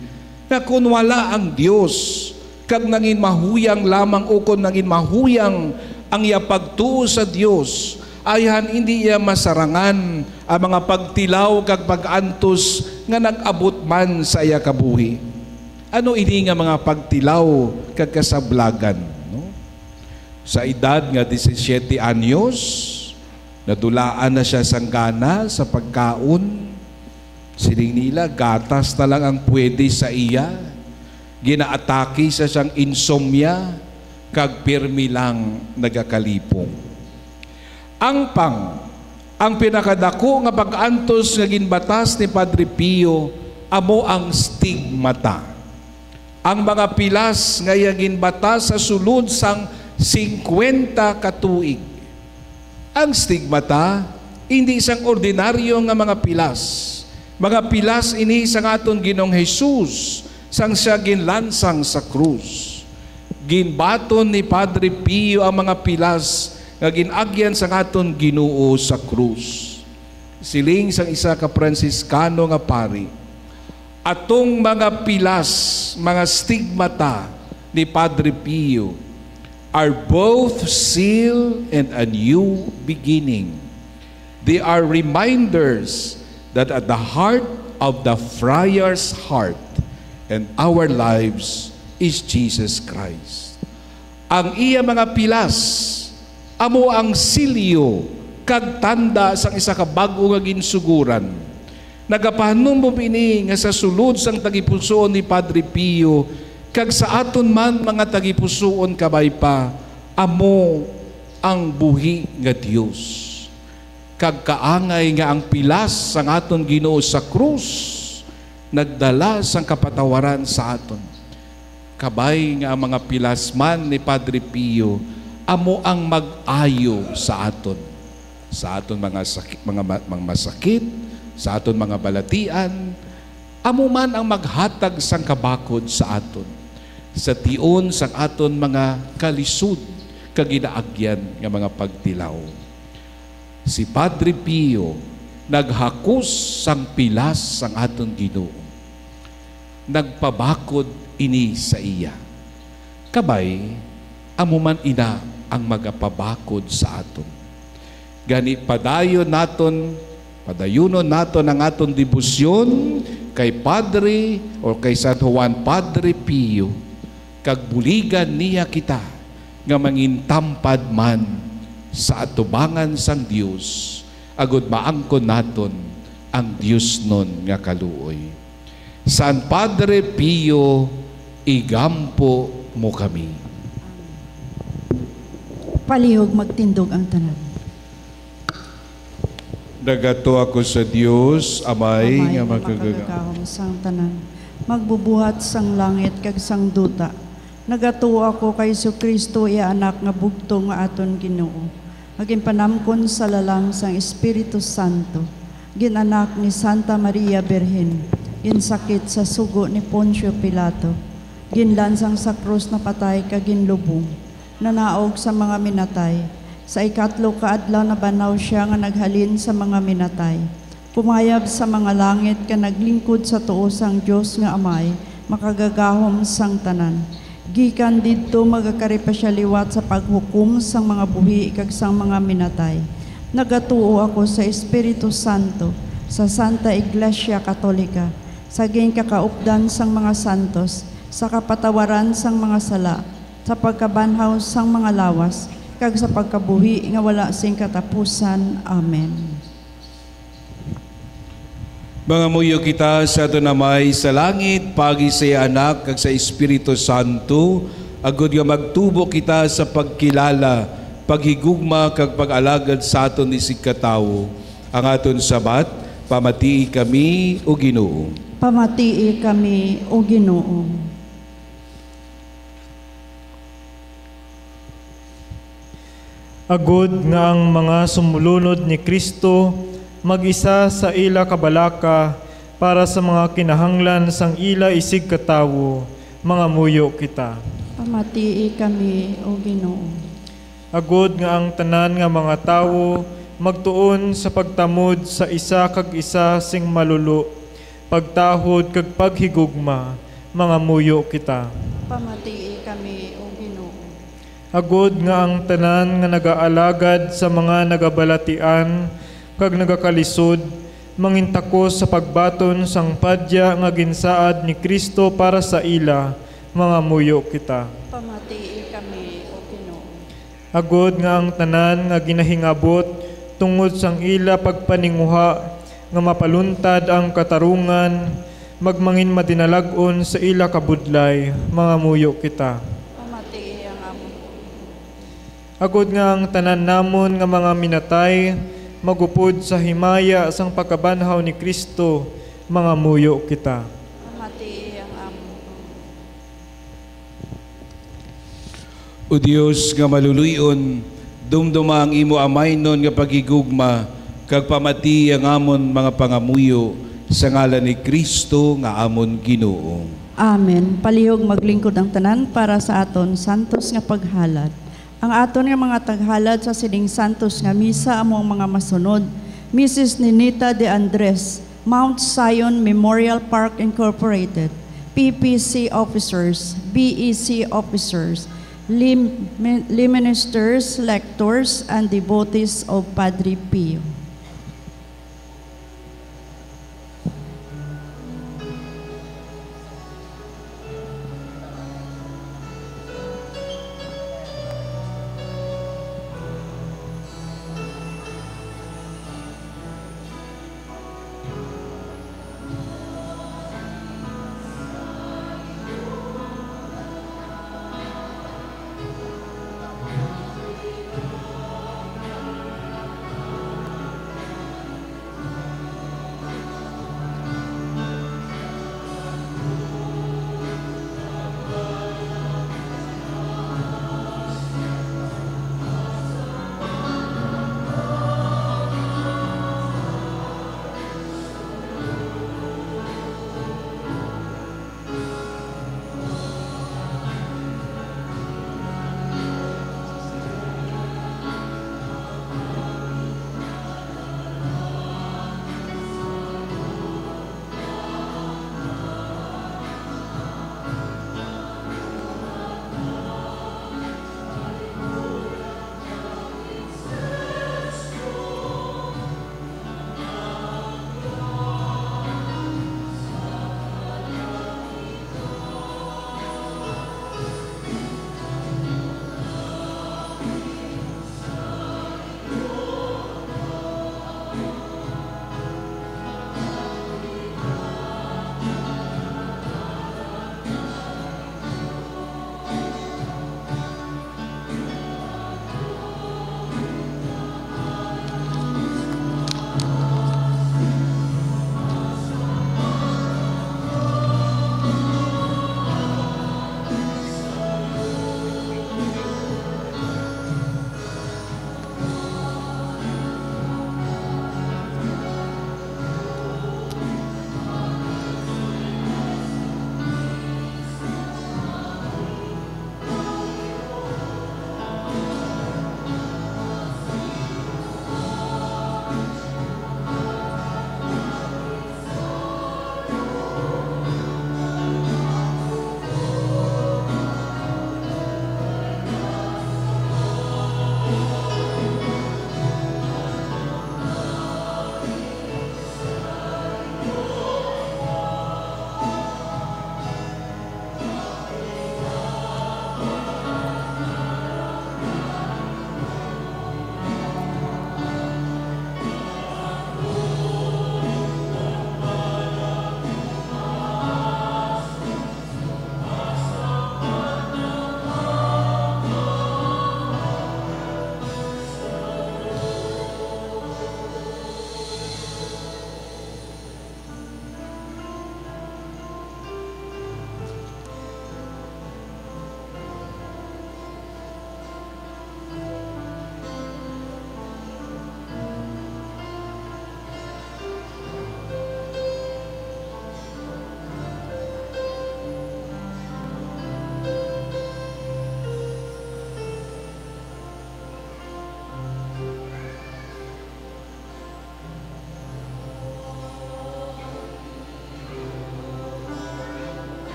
nga kon wala ang Dios, kag nangin mahuyang lamang ukon nangin mahuyang ang iya pagtuo sa Dios, ayhan indi iya masarangan ang mga pagtilaw kag pag-antos nga nag-abot man sa iya kabuhi. Ano ini nga mga pagtilaw kag kasablagan, no? Sa edad nga disisiete anyos, nadulaan na sia sang gana sa pagkaon. Siling nila, gatas na lang ang pwede sa iya. Ginaatake sa siyang insomnia, kag pirmi lang nagakalipong. Ang pang, ang pinakadako nga pag-antos nga ginbatas ni Padre Pio amo ang stigmata. Ang mga pilas nga iya ginbatas sa sulod sang singkwenta ka tuig. Ang stigmata, hindi sang ordinaryo nga mga pilas. Mga pilas ini sang aton Ginoong Jesus, sang siya ginlansang sa krus. Ginbaton ni Padre Pio ang mga pilas nga gin-agyan sang aton Ginoo sa krus. Siling sang isa ka Pransiskano nga pari, atong mga pilas, mga stigmata ni Padre Pio are both seal and a new beginning. They are reminders that at the heart of the friar's heart and our lives is Jesus Christ. Ang iya mga pilas amo ang silyo kag tanda sang isa ka bag-o nga ginsugoran. Nagapahanumdom ini nga sa sulod sang tagipusoon ni Padre Pio kag sa aton man mga tagipusoon kabay pa, amo ang buhi nga Dios. Kag kaangay nga ang pilas sang aton Ginoo sa krus nagdala sang kapatawaran sa aton. Kabay nga ang mga pilas man ni Padre Pio amo ang mag-ayo sa aton, sa aton mga saki-, mga ma-, mga masakit, sa aton mga balatian, amo man ang maghatag sang kabakod sa aton, sa tion sang aton mga kalisod kag ginaagyan nga mga pagtilaw. Si Padre Pio naghakos sang pilas sang aton Ginoo. Nagpabakod ini sa iya. Kabay, amo man ina ang magapabakod sa aton. Gani, padayon naton, padayunon naton ang aton debosyon kay Padre o kay San Juan Padre Pio, kag buligan niya kita nga mangintampad man sa atubangan sang Dios, agud maangkon naton ang diosnon nga kaluoy. San Padre Pio, igampo mo kami. Palihog magtindog ang tanan. Nagato ako sa Dios, Amay Amay nga nga makagagahom. Makagagahom sang tanan, magbubuhat sang langit kag sang duta. Nagatuo ako kay Jesu-Cristo, iya Anak nga bugtong nga aton Ginoo, nga ginpanamkon sa lalang sang Espiritu Santo, gin-anak ni Santa Maria Birhen, ginsakit sa sugo ni Poncio Pilato, ginlansang sa krus, napatay kag ginlubong, nanaog sa mga minatay. Sa ikatlo ka adlaw nabanhaw sia nga naghalin sa mga minatay. Kumayab sa mga langit kag naglingkod sa tuo sang Dios nga Amay, makagagahom sang tanan. Gikan didto magakari pa sia liwat sa paghukom sang mga buhi kag sang mga minatay. Nagatuo ako sa Espiritu Santo, sa Santa Iglesia Katolika, sa ginkakaupdan sang mga santos, sa kapatawaran sang mga sala, sa pagkabanhaw sang mga lawas, kag sa pagkabuhi nga wala sing katapusan. Amen. Mangamuyo kita sa aton Amay sa langit, paagi sa iya Anak, kag sa Espiritu Santo, agud nga magtubo kita sa pagkilala, paghigugma, kag pag-alagad sa aton isigkatawo. Ang aton sabat, pamatii kami, O Ginoo. Pamatii kami, O Ginoo. Agud nga ang mga sumulunod ni Cristo mag-isa sa ila kabalaka para sa mga kinahanglan sang ila isigkatawo, mangamuyo kita. Pamatii kami, O Ginoo. Agud nga ang tanan nga mga tawo magtuon sa pagtamod sa isa kag isa sing malulo, pagtahod kag paghigugma, mangamuyo kita. Pamatii kami, O Ginoo. Agud nga ang tanan nga nagaalagad sa mga nagabalatian kag nagakalisod Mangintakos sa pagbaton sang padya nga ginsaad ni Cristo para sa ila, mangamuyo kita. Pamatii kami, O Ginoo. Agod nga ang tanan nga ginahingabot tungod sang ila pagpaninguha nga mapaluntad ang katarungan, magmangin madinalag-on sa ila kabudlay, mangamuyo kita. Pamatii ang amon. Agod nga ang tanan namon nga mga minatay magupod sa himaya sang pagkabanhaw ni Cristo, mangamuyo kita. Pamatii ang amon. O Dios nga maluluy-on, dumduma ang imo amaynon nga paghigugma, kag pamati ang amon mga pangamuyo, sa ngalan ni Cristo nga amon Ginoo. Amen. Palihog maglingkod ang tanan para sa aton santos nga paghalad. Ang aton nga mga taghalad sa sining santos nga misa amo ang mga masunod: Missus Ninita de Andres, Mount Zion Memorial Park Incorporated, P P C officers, B E C officers, lim-, mi-, lay ministers, lectors, and devotees of Padre Pio.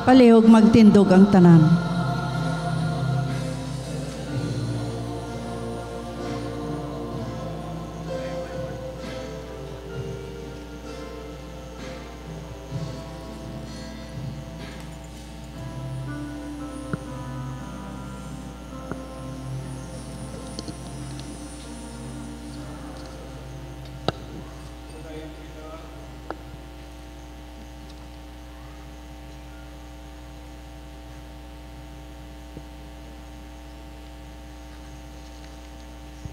Palihog magtindog ang tanan.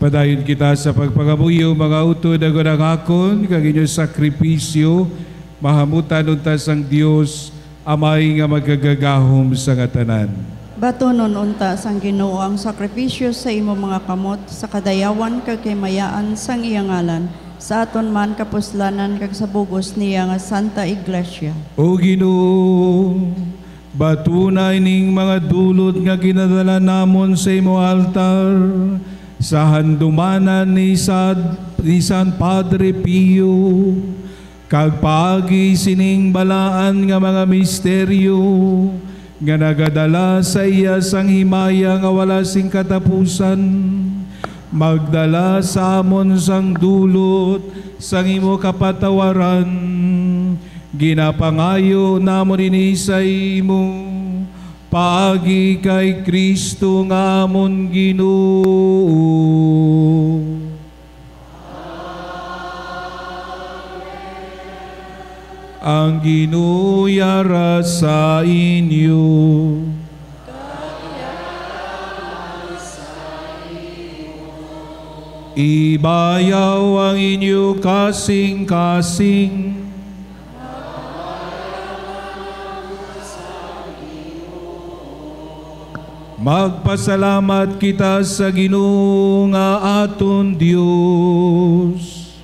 Padayon kita sa pagpangamuyo, mga utod, agod ang akon kag inyo sakripisyo mahamutan unta sang Dios, Amay nga magagagahom sa nga tanan. Batunon unta sang Ginoo ang sakripisyo sa imo mga kamot, sa kadayawan kag kahimayaan sang iya ngalan, sa aton man kapuslanan kag sa bug-os niya nga Santa Iglesia. O Ginoo, batuna ining mga dulot nga ginadala namon sa imo altar, sa handumanan ni Sad-, ni San Padre Pio, kag paagi sining balaan nga mga misteryo nga nagadala sa iya sang himaya nga wala sing katapusan, magdala sa amon sang dulot sang imo kapatawaran. Ginapangayo namon ini sa imo paagi kay Cristo nga amon Ginoo. Ang Ginoo yara sa inyo. Ibayaw ang inyo kasing-kasing. Magpasalamat kita sa Ginoo nga aton Dios.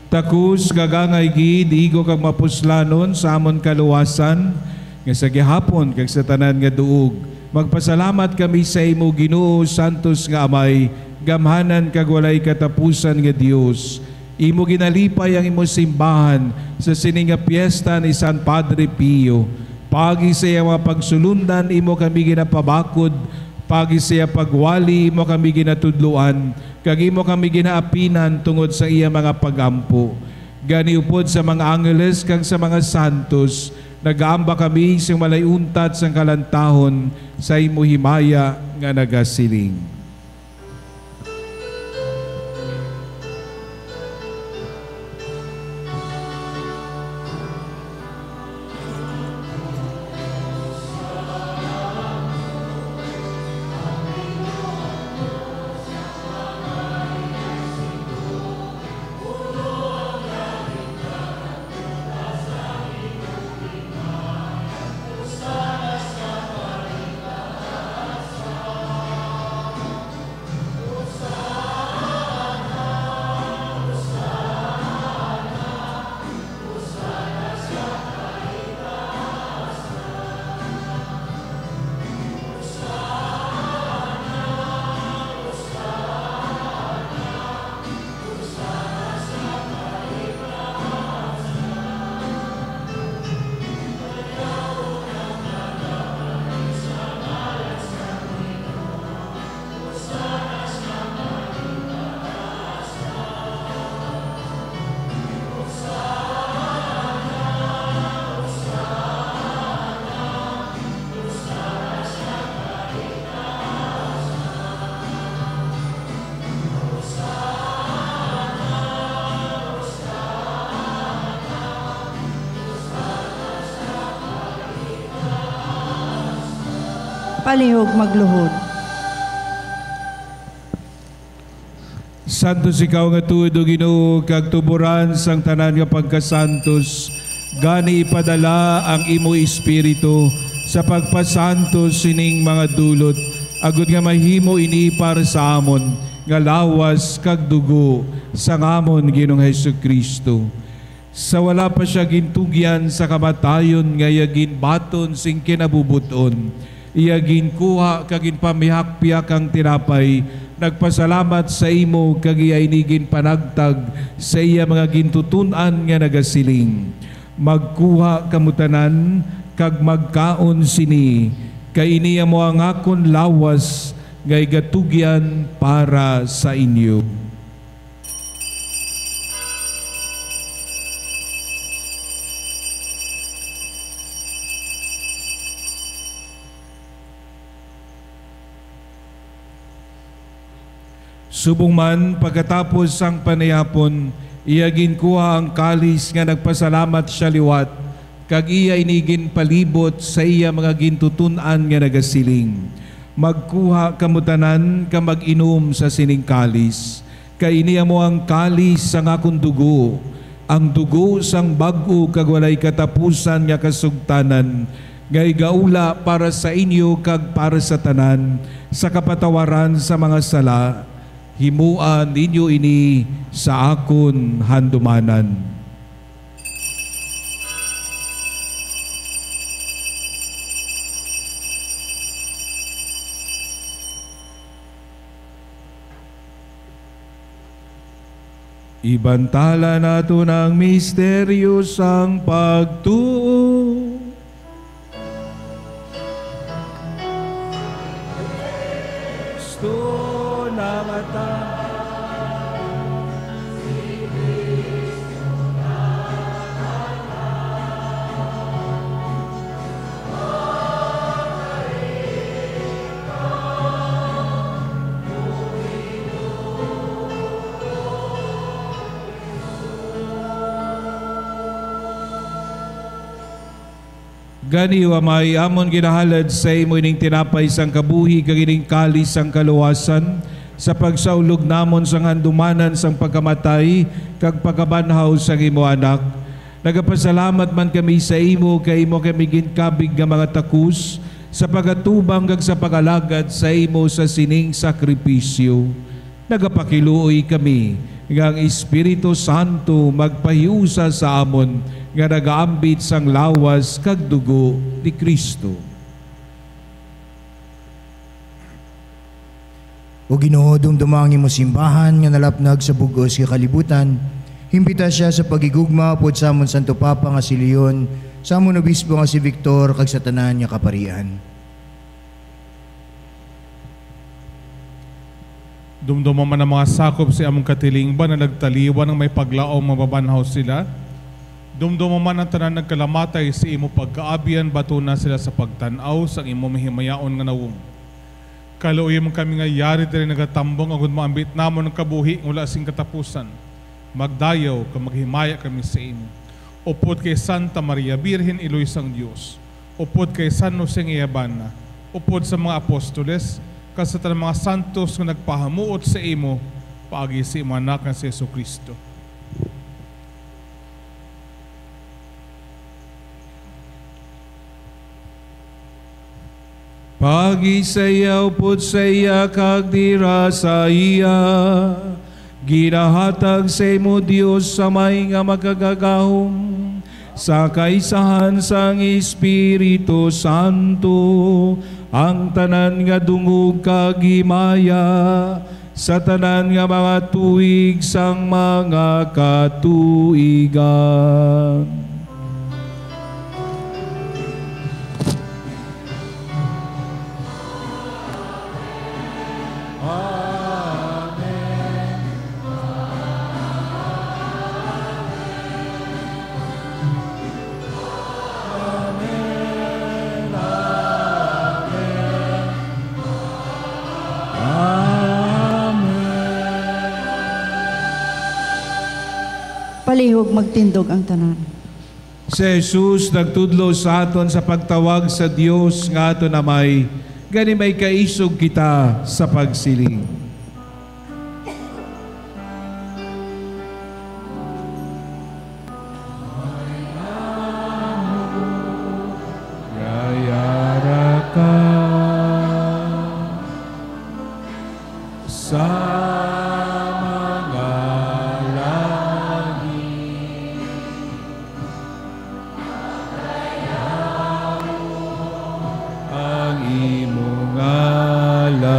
Takos kag angay gid, igo kag mapuslanon sa amon kaluwasan, nga sa gihapon kag sa tanan nga duog, magpasalamat kami sa imo, Ginoo, santos nga Amay, gamhanan kag walay katapusan nga Dios. Imo ginalipay ang imo simbahan sa sini nga piesta ni San Padre Pio. Paagi sa iya mga pagsulondan, imo kami ginapabakod. Paagi sa iya pagwali, imo kami ginatudloan, kag imo kami ginaapinan tungod sa iya mga pag-ampo. Gani, upod sa mga angeles kag sa mga santos, nagaamba kami sing walay untat sang kalantahon sa imo himaya nga nagasiling. Palihog magluhod. Santos ikaw nga tuod, O Ginoo, kag tuboran sang tanan nga pagkasantos. Gani, ipadala ang imo Espiritu sa pagpasantos sining mga dulot, agod nga mahimo ini para sa amon nga lawas kag dugo sang amon Ginoong Jesu-Cristo. Sa wala pa sia gintugyan sa kamatayon, nga iya ginbaton sing kinabubot-on, iya ginkuha kag ginpamihakpiak ang tinapay, Nagpasalamat sa imo, kag iya ini ginpanagtag sa iya mga gintuton-an nga nagasiling, "Magkuha kamo tanan kag magkaon sini, kay ini amo ang akon lawas nga igatugyan para sa inyo." Subong man, pagkatapos sang panihapon, iya ginkuha ang kalis nga nagpasalamat sia liwat, kag iya ini ginpalibot sa iya mga gintuton-an nga nagasiling, "Magkuha kamo tanan kag mag-inom sa sining kalis, kay ini amo ang kalis sang akon dugo, ang dugo sang bag-o kag walay katapusan nga kasugtanan, nga igaula para sa inyo kag para sa tanan sa kapatawaran sa mga sala. Himoa ninyo ini sa akon handumanan." Ibantala naton ang misteryo sang pagtuo. Kristo namatay. Gani, O Amay, amon ginahalad sa imo ining tinapay sang kabuhi kag ining kalis sang kaluwasan, sa pagsaulog namon sang handumanan sang pagkamatay kag pagkabanhaw sang imo Anak. Nagapasalamat man kami sa imo kay imo kami ginkabig nga mga takos sa pagatubang kag sa pag-alagad sa imo sa sining sakripisyo. Nagapakiluoy kami nga ang Espiritu Santo magpahiusa sa amon nga nagaambit sang lawas kag dugo ni Cristo. O Ginoo, dumduma ang imo simbahan nga nalapnag sa bug-os nga kalibutan. Himpita sia sa paghigugma upod sa amon Santo Papa nga si Leon, sa amon Obispo nga si Victor, kag sa tanan nga kaparian. Dumduma man ang mga sakop sa among katilingban nga nagtaliwan nga may paglaom nga mabanhaw sila. Dumduma man ang tanan nagkalamatay sa imo pagkaabyan, batuna sila sa pagtan-aw sang imo mahimayaon nga nawong. Kaluoyi man kami nga yari diri nagatambong, agod maambit namon ang kabuhi nga wala sing katapusan. Magdayaw kag maghimaya kami sa imo. Upod kay Santa Maria, Birhen, Iloy sang Dios, upod kay San Jose nga iya bana, upod sa mga apostoles, kag sa tanang mga santos nga nagpahamuot sa imo, paagi sa imo Anak nga si Jesu-Cristo. Paagi sa iya, upod sa iya, kag dira sa iya, ginahatag sa imo, Dios Amay nga Makagagahom, sa kaisahan sang Espiritu Santo, ang tanan nga dungog kag himaya, sa tanan nga mga tuig sang mga katuigan. Amen. Amen. Amen. Palihog, magtindog ang tanan. Si Jesus nagtudlo sa aton sa pagtawag sa Dios nga aton Amay, gani may kaisog kita sa pagsiling. Yara ka sa mga langit. Ang imo ngalan.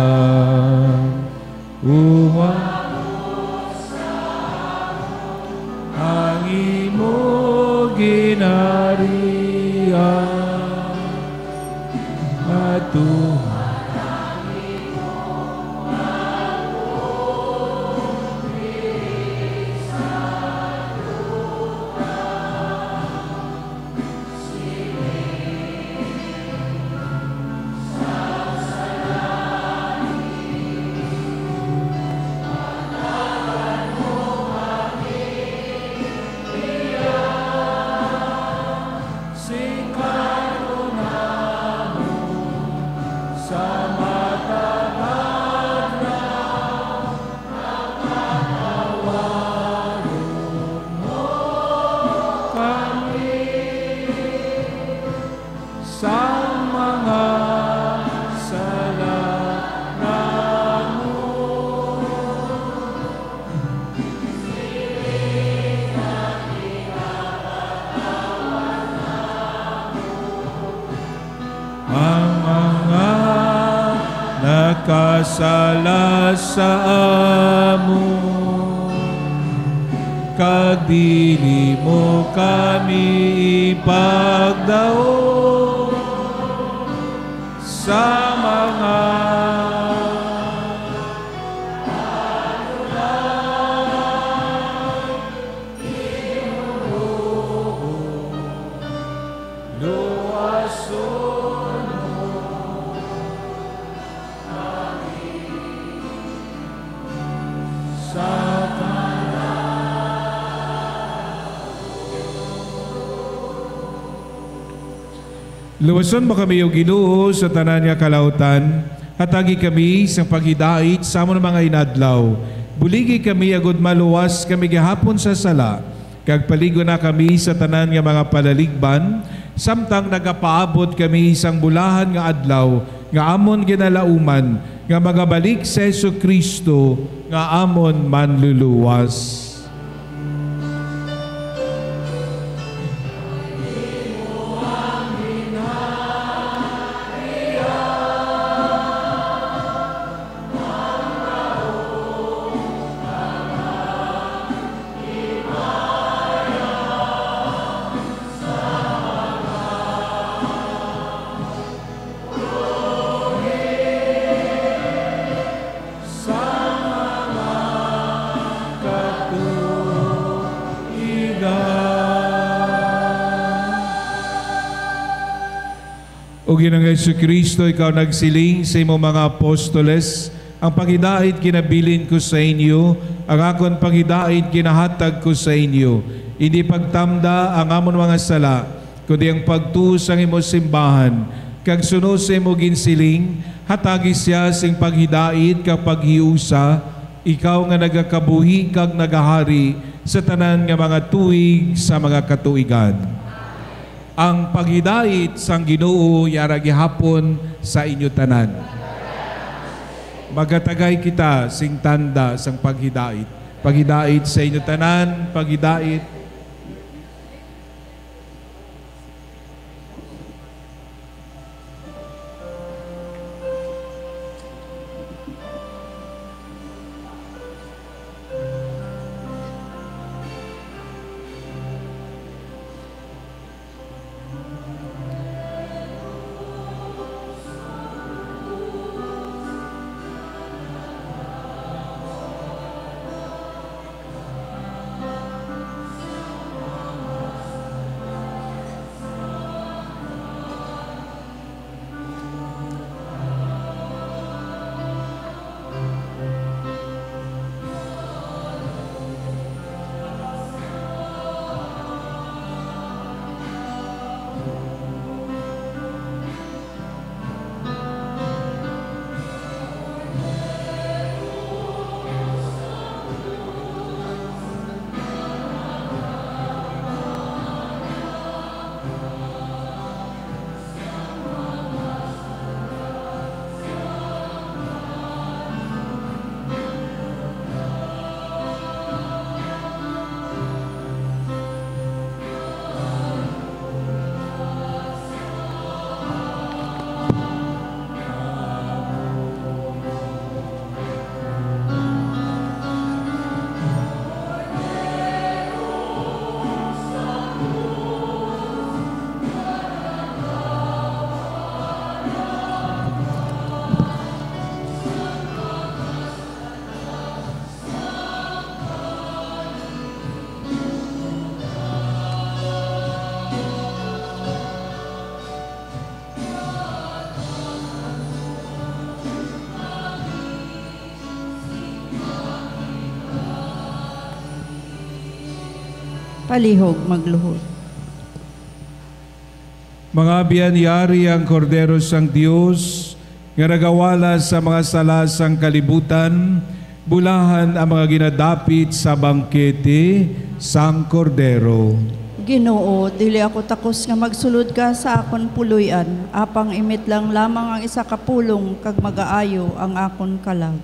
Duha. Sing karon sa matag adlaw, patawaron mo kami sa mga sala namon. Ang mga nakasala sa amon, kag dili mo kami ipagdaog sa mga Luwason mo kami, O Ginoo, sa tanan nga kalautan. Hatagi kami sang paghidait sa amon mga inadlaw. Buligi kami agud maluwas kami gihapon sa sala, kag paligo na kami sa tanan nga mga palaligban, samtang nagapaabot kami sang bulahan nga adlaw nga amon ginalauman, nga magabalik si Jesu-Cristo nga amon Manluluwas. Sa mga katuigan. O Ginoong Jesu-Cristo, ikaw nagsiling sa imo mga apostoles, "Ang paghidait ginabilin ko sa inyo, ang akon paghidait ginahatag ko sa inyo. Indi pagtamda ang amon mga sala, kundi ang pagtuo sang imo simbahan, kag suno sa imo ginsiling, hatagi sia sing paghidait kag paghiusa, ikaw nga nagakabuhi kag nagahari sa tanan nga mga tuig sa mga katuigan." Ang paghidait sang Ginoo yara gihapon sa inyo tanan. Magatagay kita sing tanda sang paghidait. Paghidait sa inyo tanan, paghidait. Palihog magluhod. Mga abyan, yari ang Kordero sang Dios, nga nagawala sa mga sala sang kalibutan. Bulahan ang mga ginadapit sa bangkete sang Kordero. Ginoo, dili ako takos nga magsulod ka sa akon puloy-an, apang imitlang lamang ang isa ka pulong kag magaayo ang akon kalag.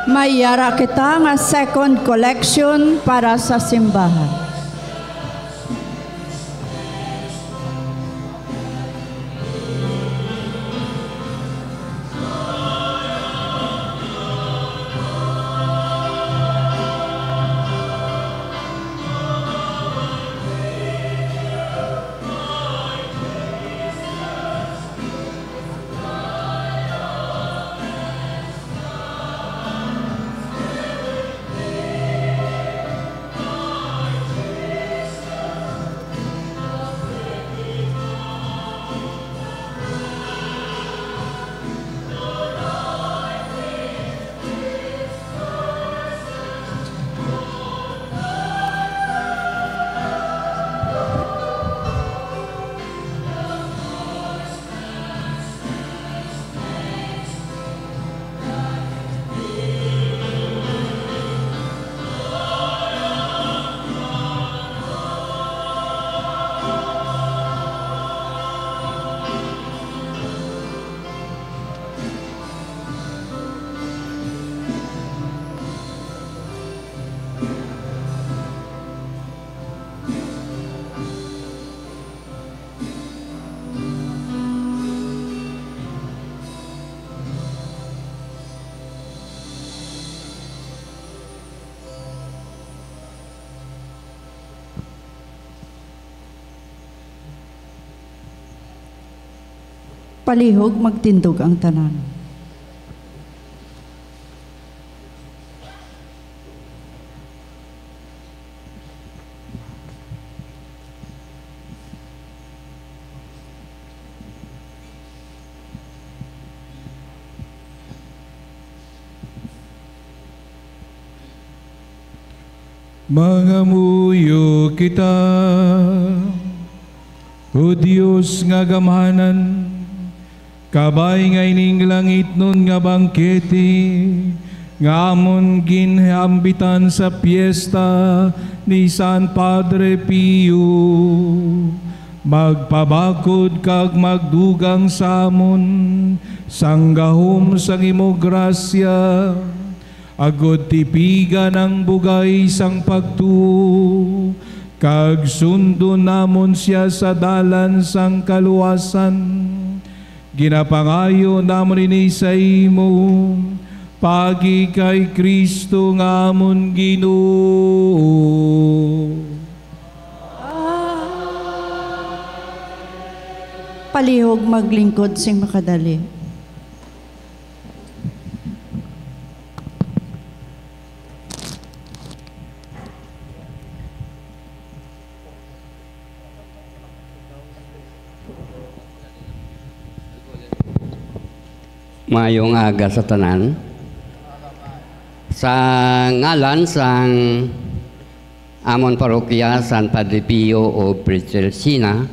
May yara kita nga second collection para sa simbahan. Palihog, magtindog ang tanan. Mangamuyo kita. O Dios nga gamhanan, kabay nga ining langitnon nga bangkete nga amon ginhaambitan sa piesta ni San Padre Pio, magpabakod kag magdugang sa amon sang gahom sang imo grasya, agod tipigan ang bugay sang pagtuo, kag sundon namon sia sa dalan sang kaluwasan. Ginapangayo namon ini sa imo, paagi kay Cristo nga amon Ginoo. Palihog, maglingkod sing makadali. Maayong aga sa tanan. Sa ngalan sang amon parokya, San Padre Pio o Princelsina,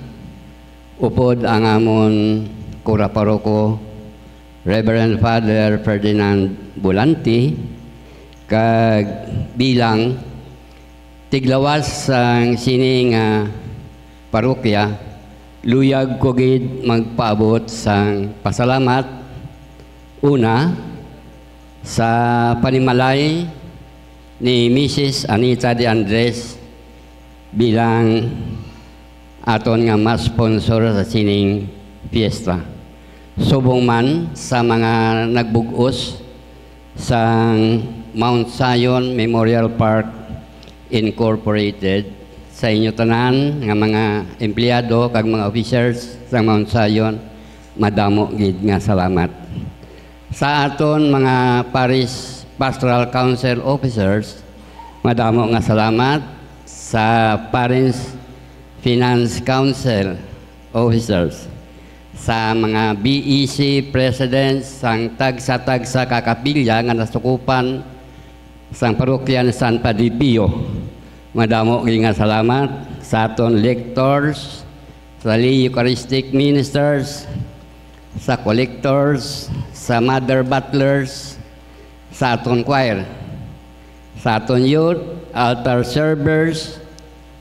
upod ang amon kura paroko, Reverend Father Ferdinand Bulanti, kag bilang tiglawas sang sini nga parokya, luyag ko gid magpaabot sang pasalamat, una, sa panimalay ni Misis Anita de Andres bilang aton nga mass sponsor sa sining fiesta. Subong man sa mga nagbug-os sang Mount Zion Memorial Park Incorporated, sa inyo tanan nga mga empleyado kag mga officers sa Mount Zion, madamo gid nga salamat. Sa aton mga Parish Pastoral Council officers, madamo nga salamat. Sa Parish Finance Council officers, sa mga B E C presidents sang tagsa-tagsa ka kapilya nga nasukupan sang parokya ni San Padre Pio, madamo gid nga salamat. Sa aton lectors, sa lay Eucharistic ministers, sa collectors, sa mother butlers, sa aton choir, sa aton youth, altar servers,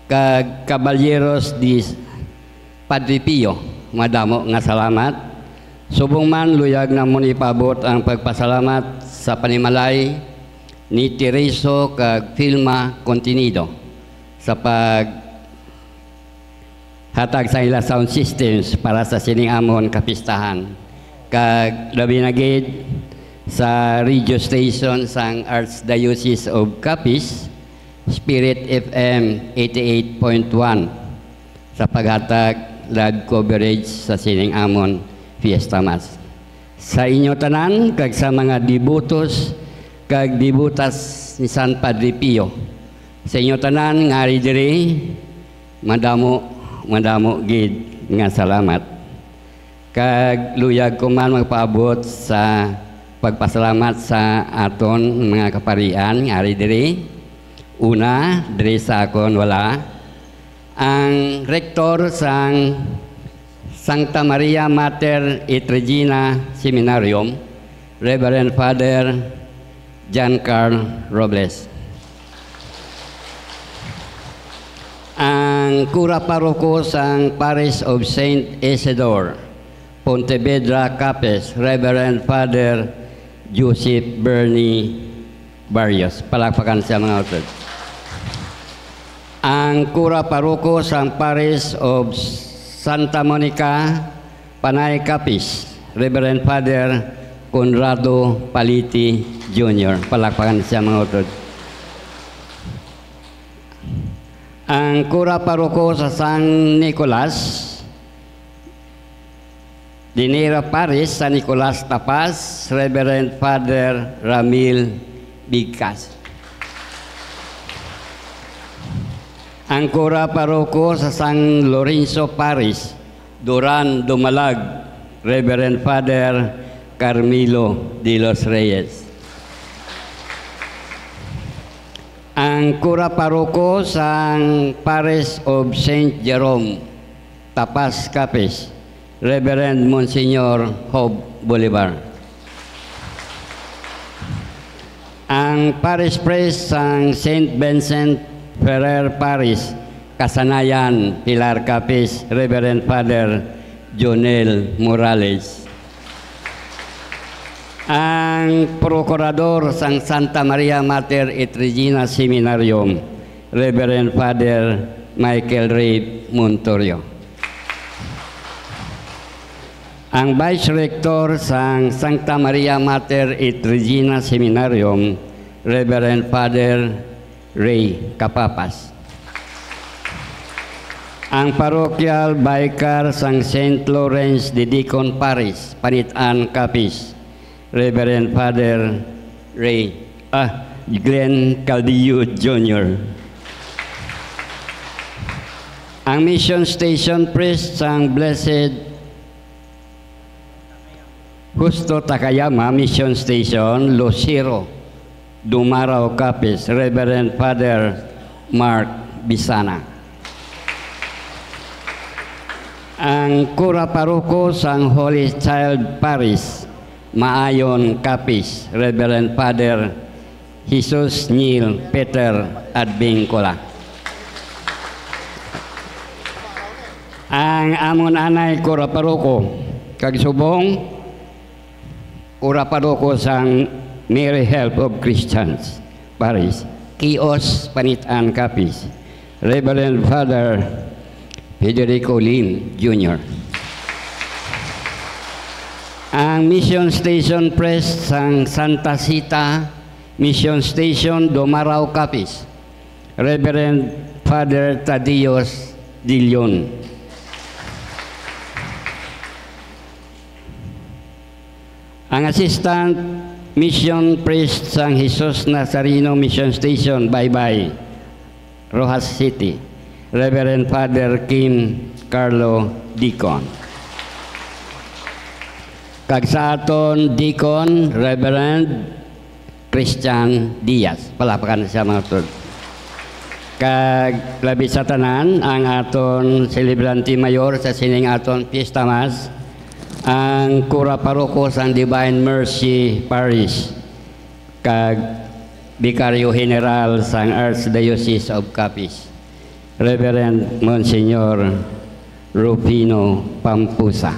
kag Caballeros de Padre Pio. Madamo nga salamat. Subong man, luyag namon ipaabot ang pagpasalamat sa panimalay ni Tereso kag Filma Contenido sa pag hatag sa ila sound systems para sa sining amon kapistahan, kag labi na gid sa radio station sang Archdiocese of Capiz, Spirit F M eighty-eight point one, sa paghatag live coverage sa sining amon Fiesta Mass. Sa inyo tanan kag sa mga debotos kag debotas ni San Padre Pio, sa inyo tanan nga ari diri, madamo, madamo gid nga salamat. Kag luyag ko man magpaabot sa pagpasalamat sa aton mga kaparian nga ari diri. Una, diri sa akon wala, ang rektor sang Santa Maria Mater et Regina Seminarium, Reverend Father John Carl Robles. Ang kura paroko sang Parish of Saint Isidore, Pontevedra, Capiz, Reverend Father Joseph Bernie Barrios. Palakpakan siya, mga utod. Ang kura paroko sang Parish of Santa Monica, Panay, Capiz, Reverend Father Conrado Paliti Junior. Palakpakan siya, mga utod. Ang kura paroko sa San Nicolas, Dinera Parish, San Nicolas Tapas, Reverend Father Ramil Bigkas. Ang kura paroko sa San Lorenzo Parish, Duran, Dumalag, Reverend Father Carmelo de los Reyes. Ang kura paroko sang Parish of Saint Jerome, Tapas, Capiz, Reverend Monsignor Job Bolivar. Ang Parish Priest sang Saint Vincent Ferrer Parish, Kasanayan, Pilar, Capiz, Reverend Father Jonel Morales. Ang Prokurador sang Santa Maria Mater et Regina Seminarium, Reverend Father Michael Reid Montorio. Ang Vice Rector sang Santa Maria Mater et Regina Seminarium, Reverend Father Ray Capapas. Ang Parochial Vicar sang Saint Lawrence de Deacon Parish, Panit-an, Capiz, Reverend Father Ray, ah, Glenn Caldillo Junior. Ang Mission Station Priest sang Blessed Justo Takayama Mission Station, Lucero, Dumarao, Capiz, Reverend Father Mark Bisana. Ang kura paroko sang Holy Child Parish, Maayon, Capiz, Reverend Father Jesus Neil Peter Advincula. Ang amon anay kura paroko kag subong, kura paroko sang Mary Help of Christians Parish, Kios, Panit-an, Capiz, Reverend Father Federico Lim Junior. Ang Mission Station Priest sang Santa Sita Mission Station, Dumarao, Capiz, Reverend Father Tadios Dillon. Ang Assistant Mission Priest sang Jesus Nazareno Mission Station, Baybay, Roxas City, Reverend Father Kim Carlo Deacon. Kag sa aton Deacon, Reverend Christian Diaz. Palakpakan siya, mga tol. Kag labi sa tanan, ang aton selebrante mayor sa sining aton Fiesta Mass, ang kura paroko sang Divine Mercy Parish, kag Vicario General sang Archdiocese of Capiz, Reverend Monsignor Rufino Pampusa.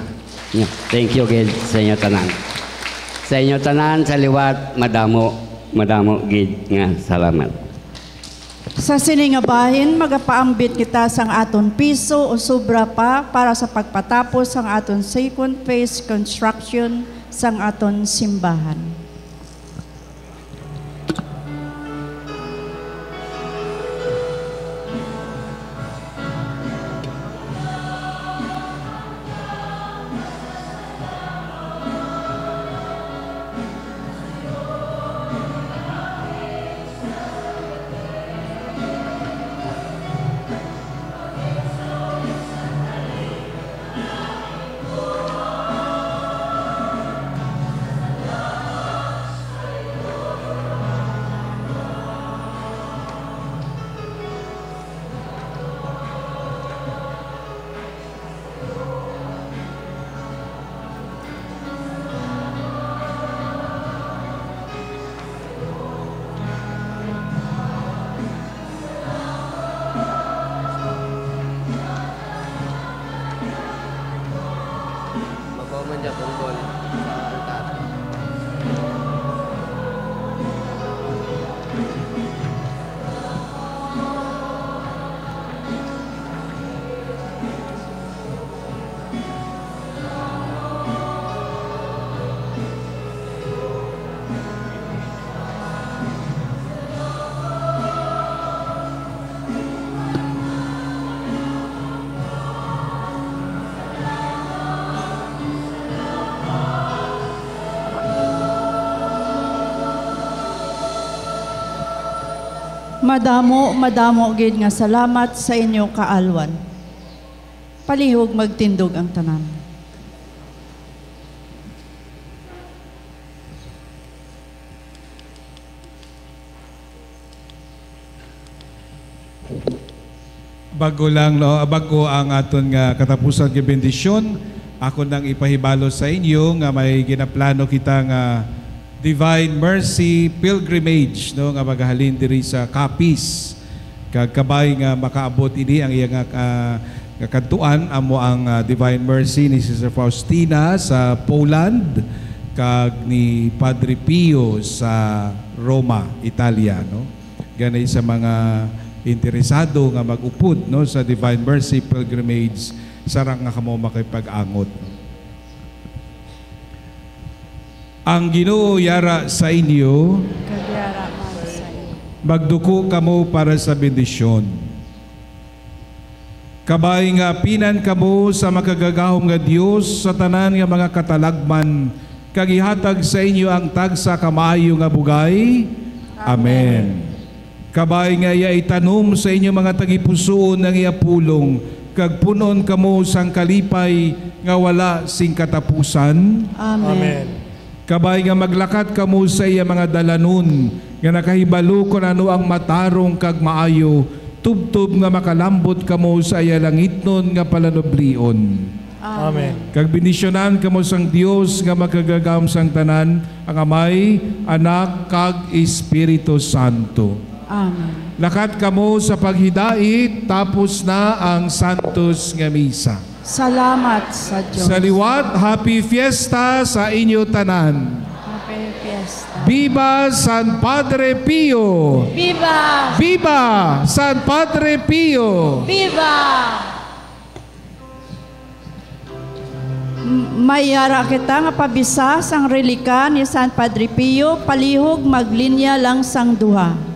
Thank you gid sa inyo tanan. Sa inyo tanan sa liwat, madamo, madamo gid nga salamat. Sa sini nga bahin, magapaambit kita sang aton piso o sobra pa para sa pagpatapos sang aton second phase construction sang aton simbahan. Madamo, madamo gid nga salamat sa inyo kaalwan. Palihog magtindog ang tanan. Bago lang, no, bago ang aton nga katapusan nga bendisyon, ako nang ipahibalo sa inyo nga may ginaplano kita nga Divine Mercy Pilgrimage, no, nga magahalin diri sa Capiz. Kag kabay nga makaabot ini ang iya nga, ah, nga kadtuan, amo ang, ah, Divine Mercy ni Sister Faustina sa Poland kag ni Padre Pio sa Roma, Italia, no? Gani sa mga interesado nga mag-upod, no, sa Divine Mercy Pilgrimage, sarang nga kamo makipag-angot. Ang Ginoo yara sa inyo. Kag yara man sa inyo. Magduko kamo para sa bendisyon. Kabay nga apinan kamo sa makagagahom nga Dios sa tanan nga mga katalagman, kag ihatag sa inyo ang tagsa ka maayo nga bugay. Amen. Amen. Kabay nga iya itanom sa inyo mga tagipusoon ang iya pulong, kag pun-on kamo sang kalipay nga wala sing katapusan. Amen. Amen. Kabay nga maglakat kamo sa iya mga dalanon, nga nakahibalo kon ano ang matarong kag maayo, tubtob nga makalambot kamo sa iya langitnon nga palanublion. Amen. Amen. Kag bendisyonan kamo sang Dios nga makagagahom sang tanan, ang Amay, Anak, kag Espiritu Santo. Amen. Lakat kamo sa paghidait, tapos na ang santos nga misa. Salamat sa Dios. Sa liwat, happy fiesta sa inyo tanan. Happy fiesta. Viva San Padre Pio! Viva! Viva San Padre Pio! Viva! M-, may yara kita nga pabisa sang relika ni San Padre Pio, palihog maglinya lang sang duha.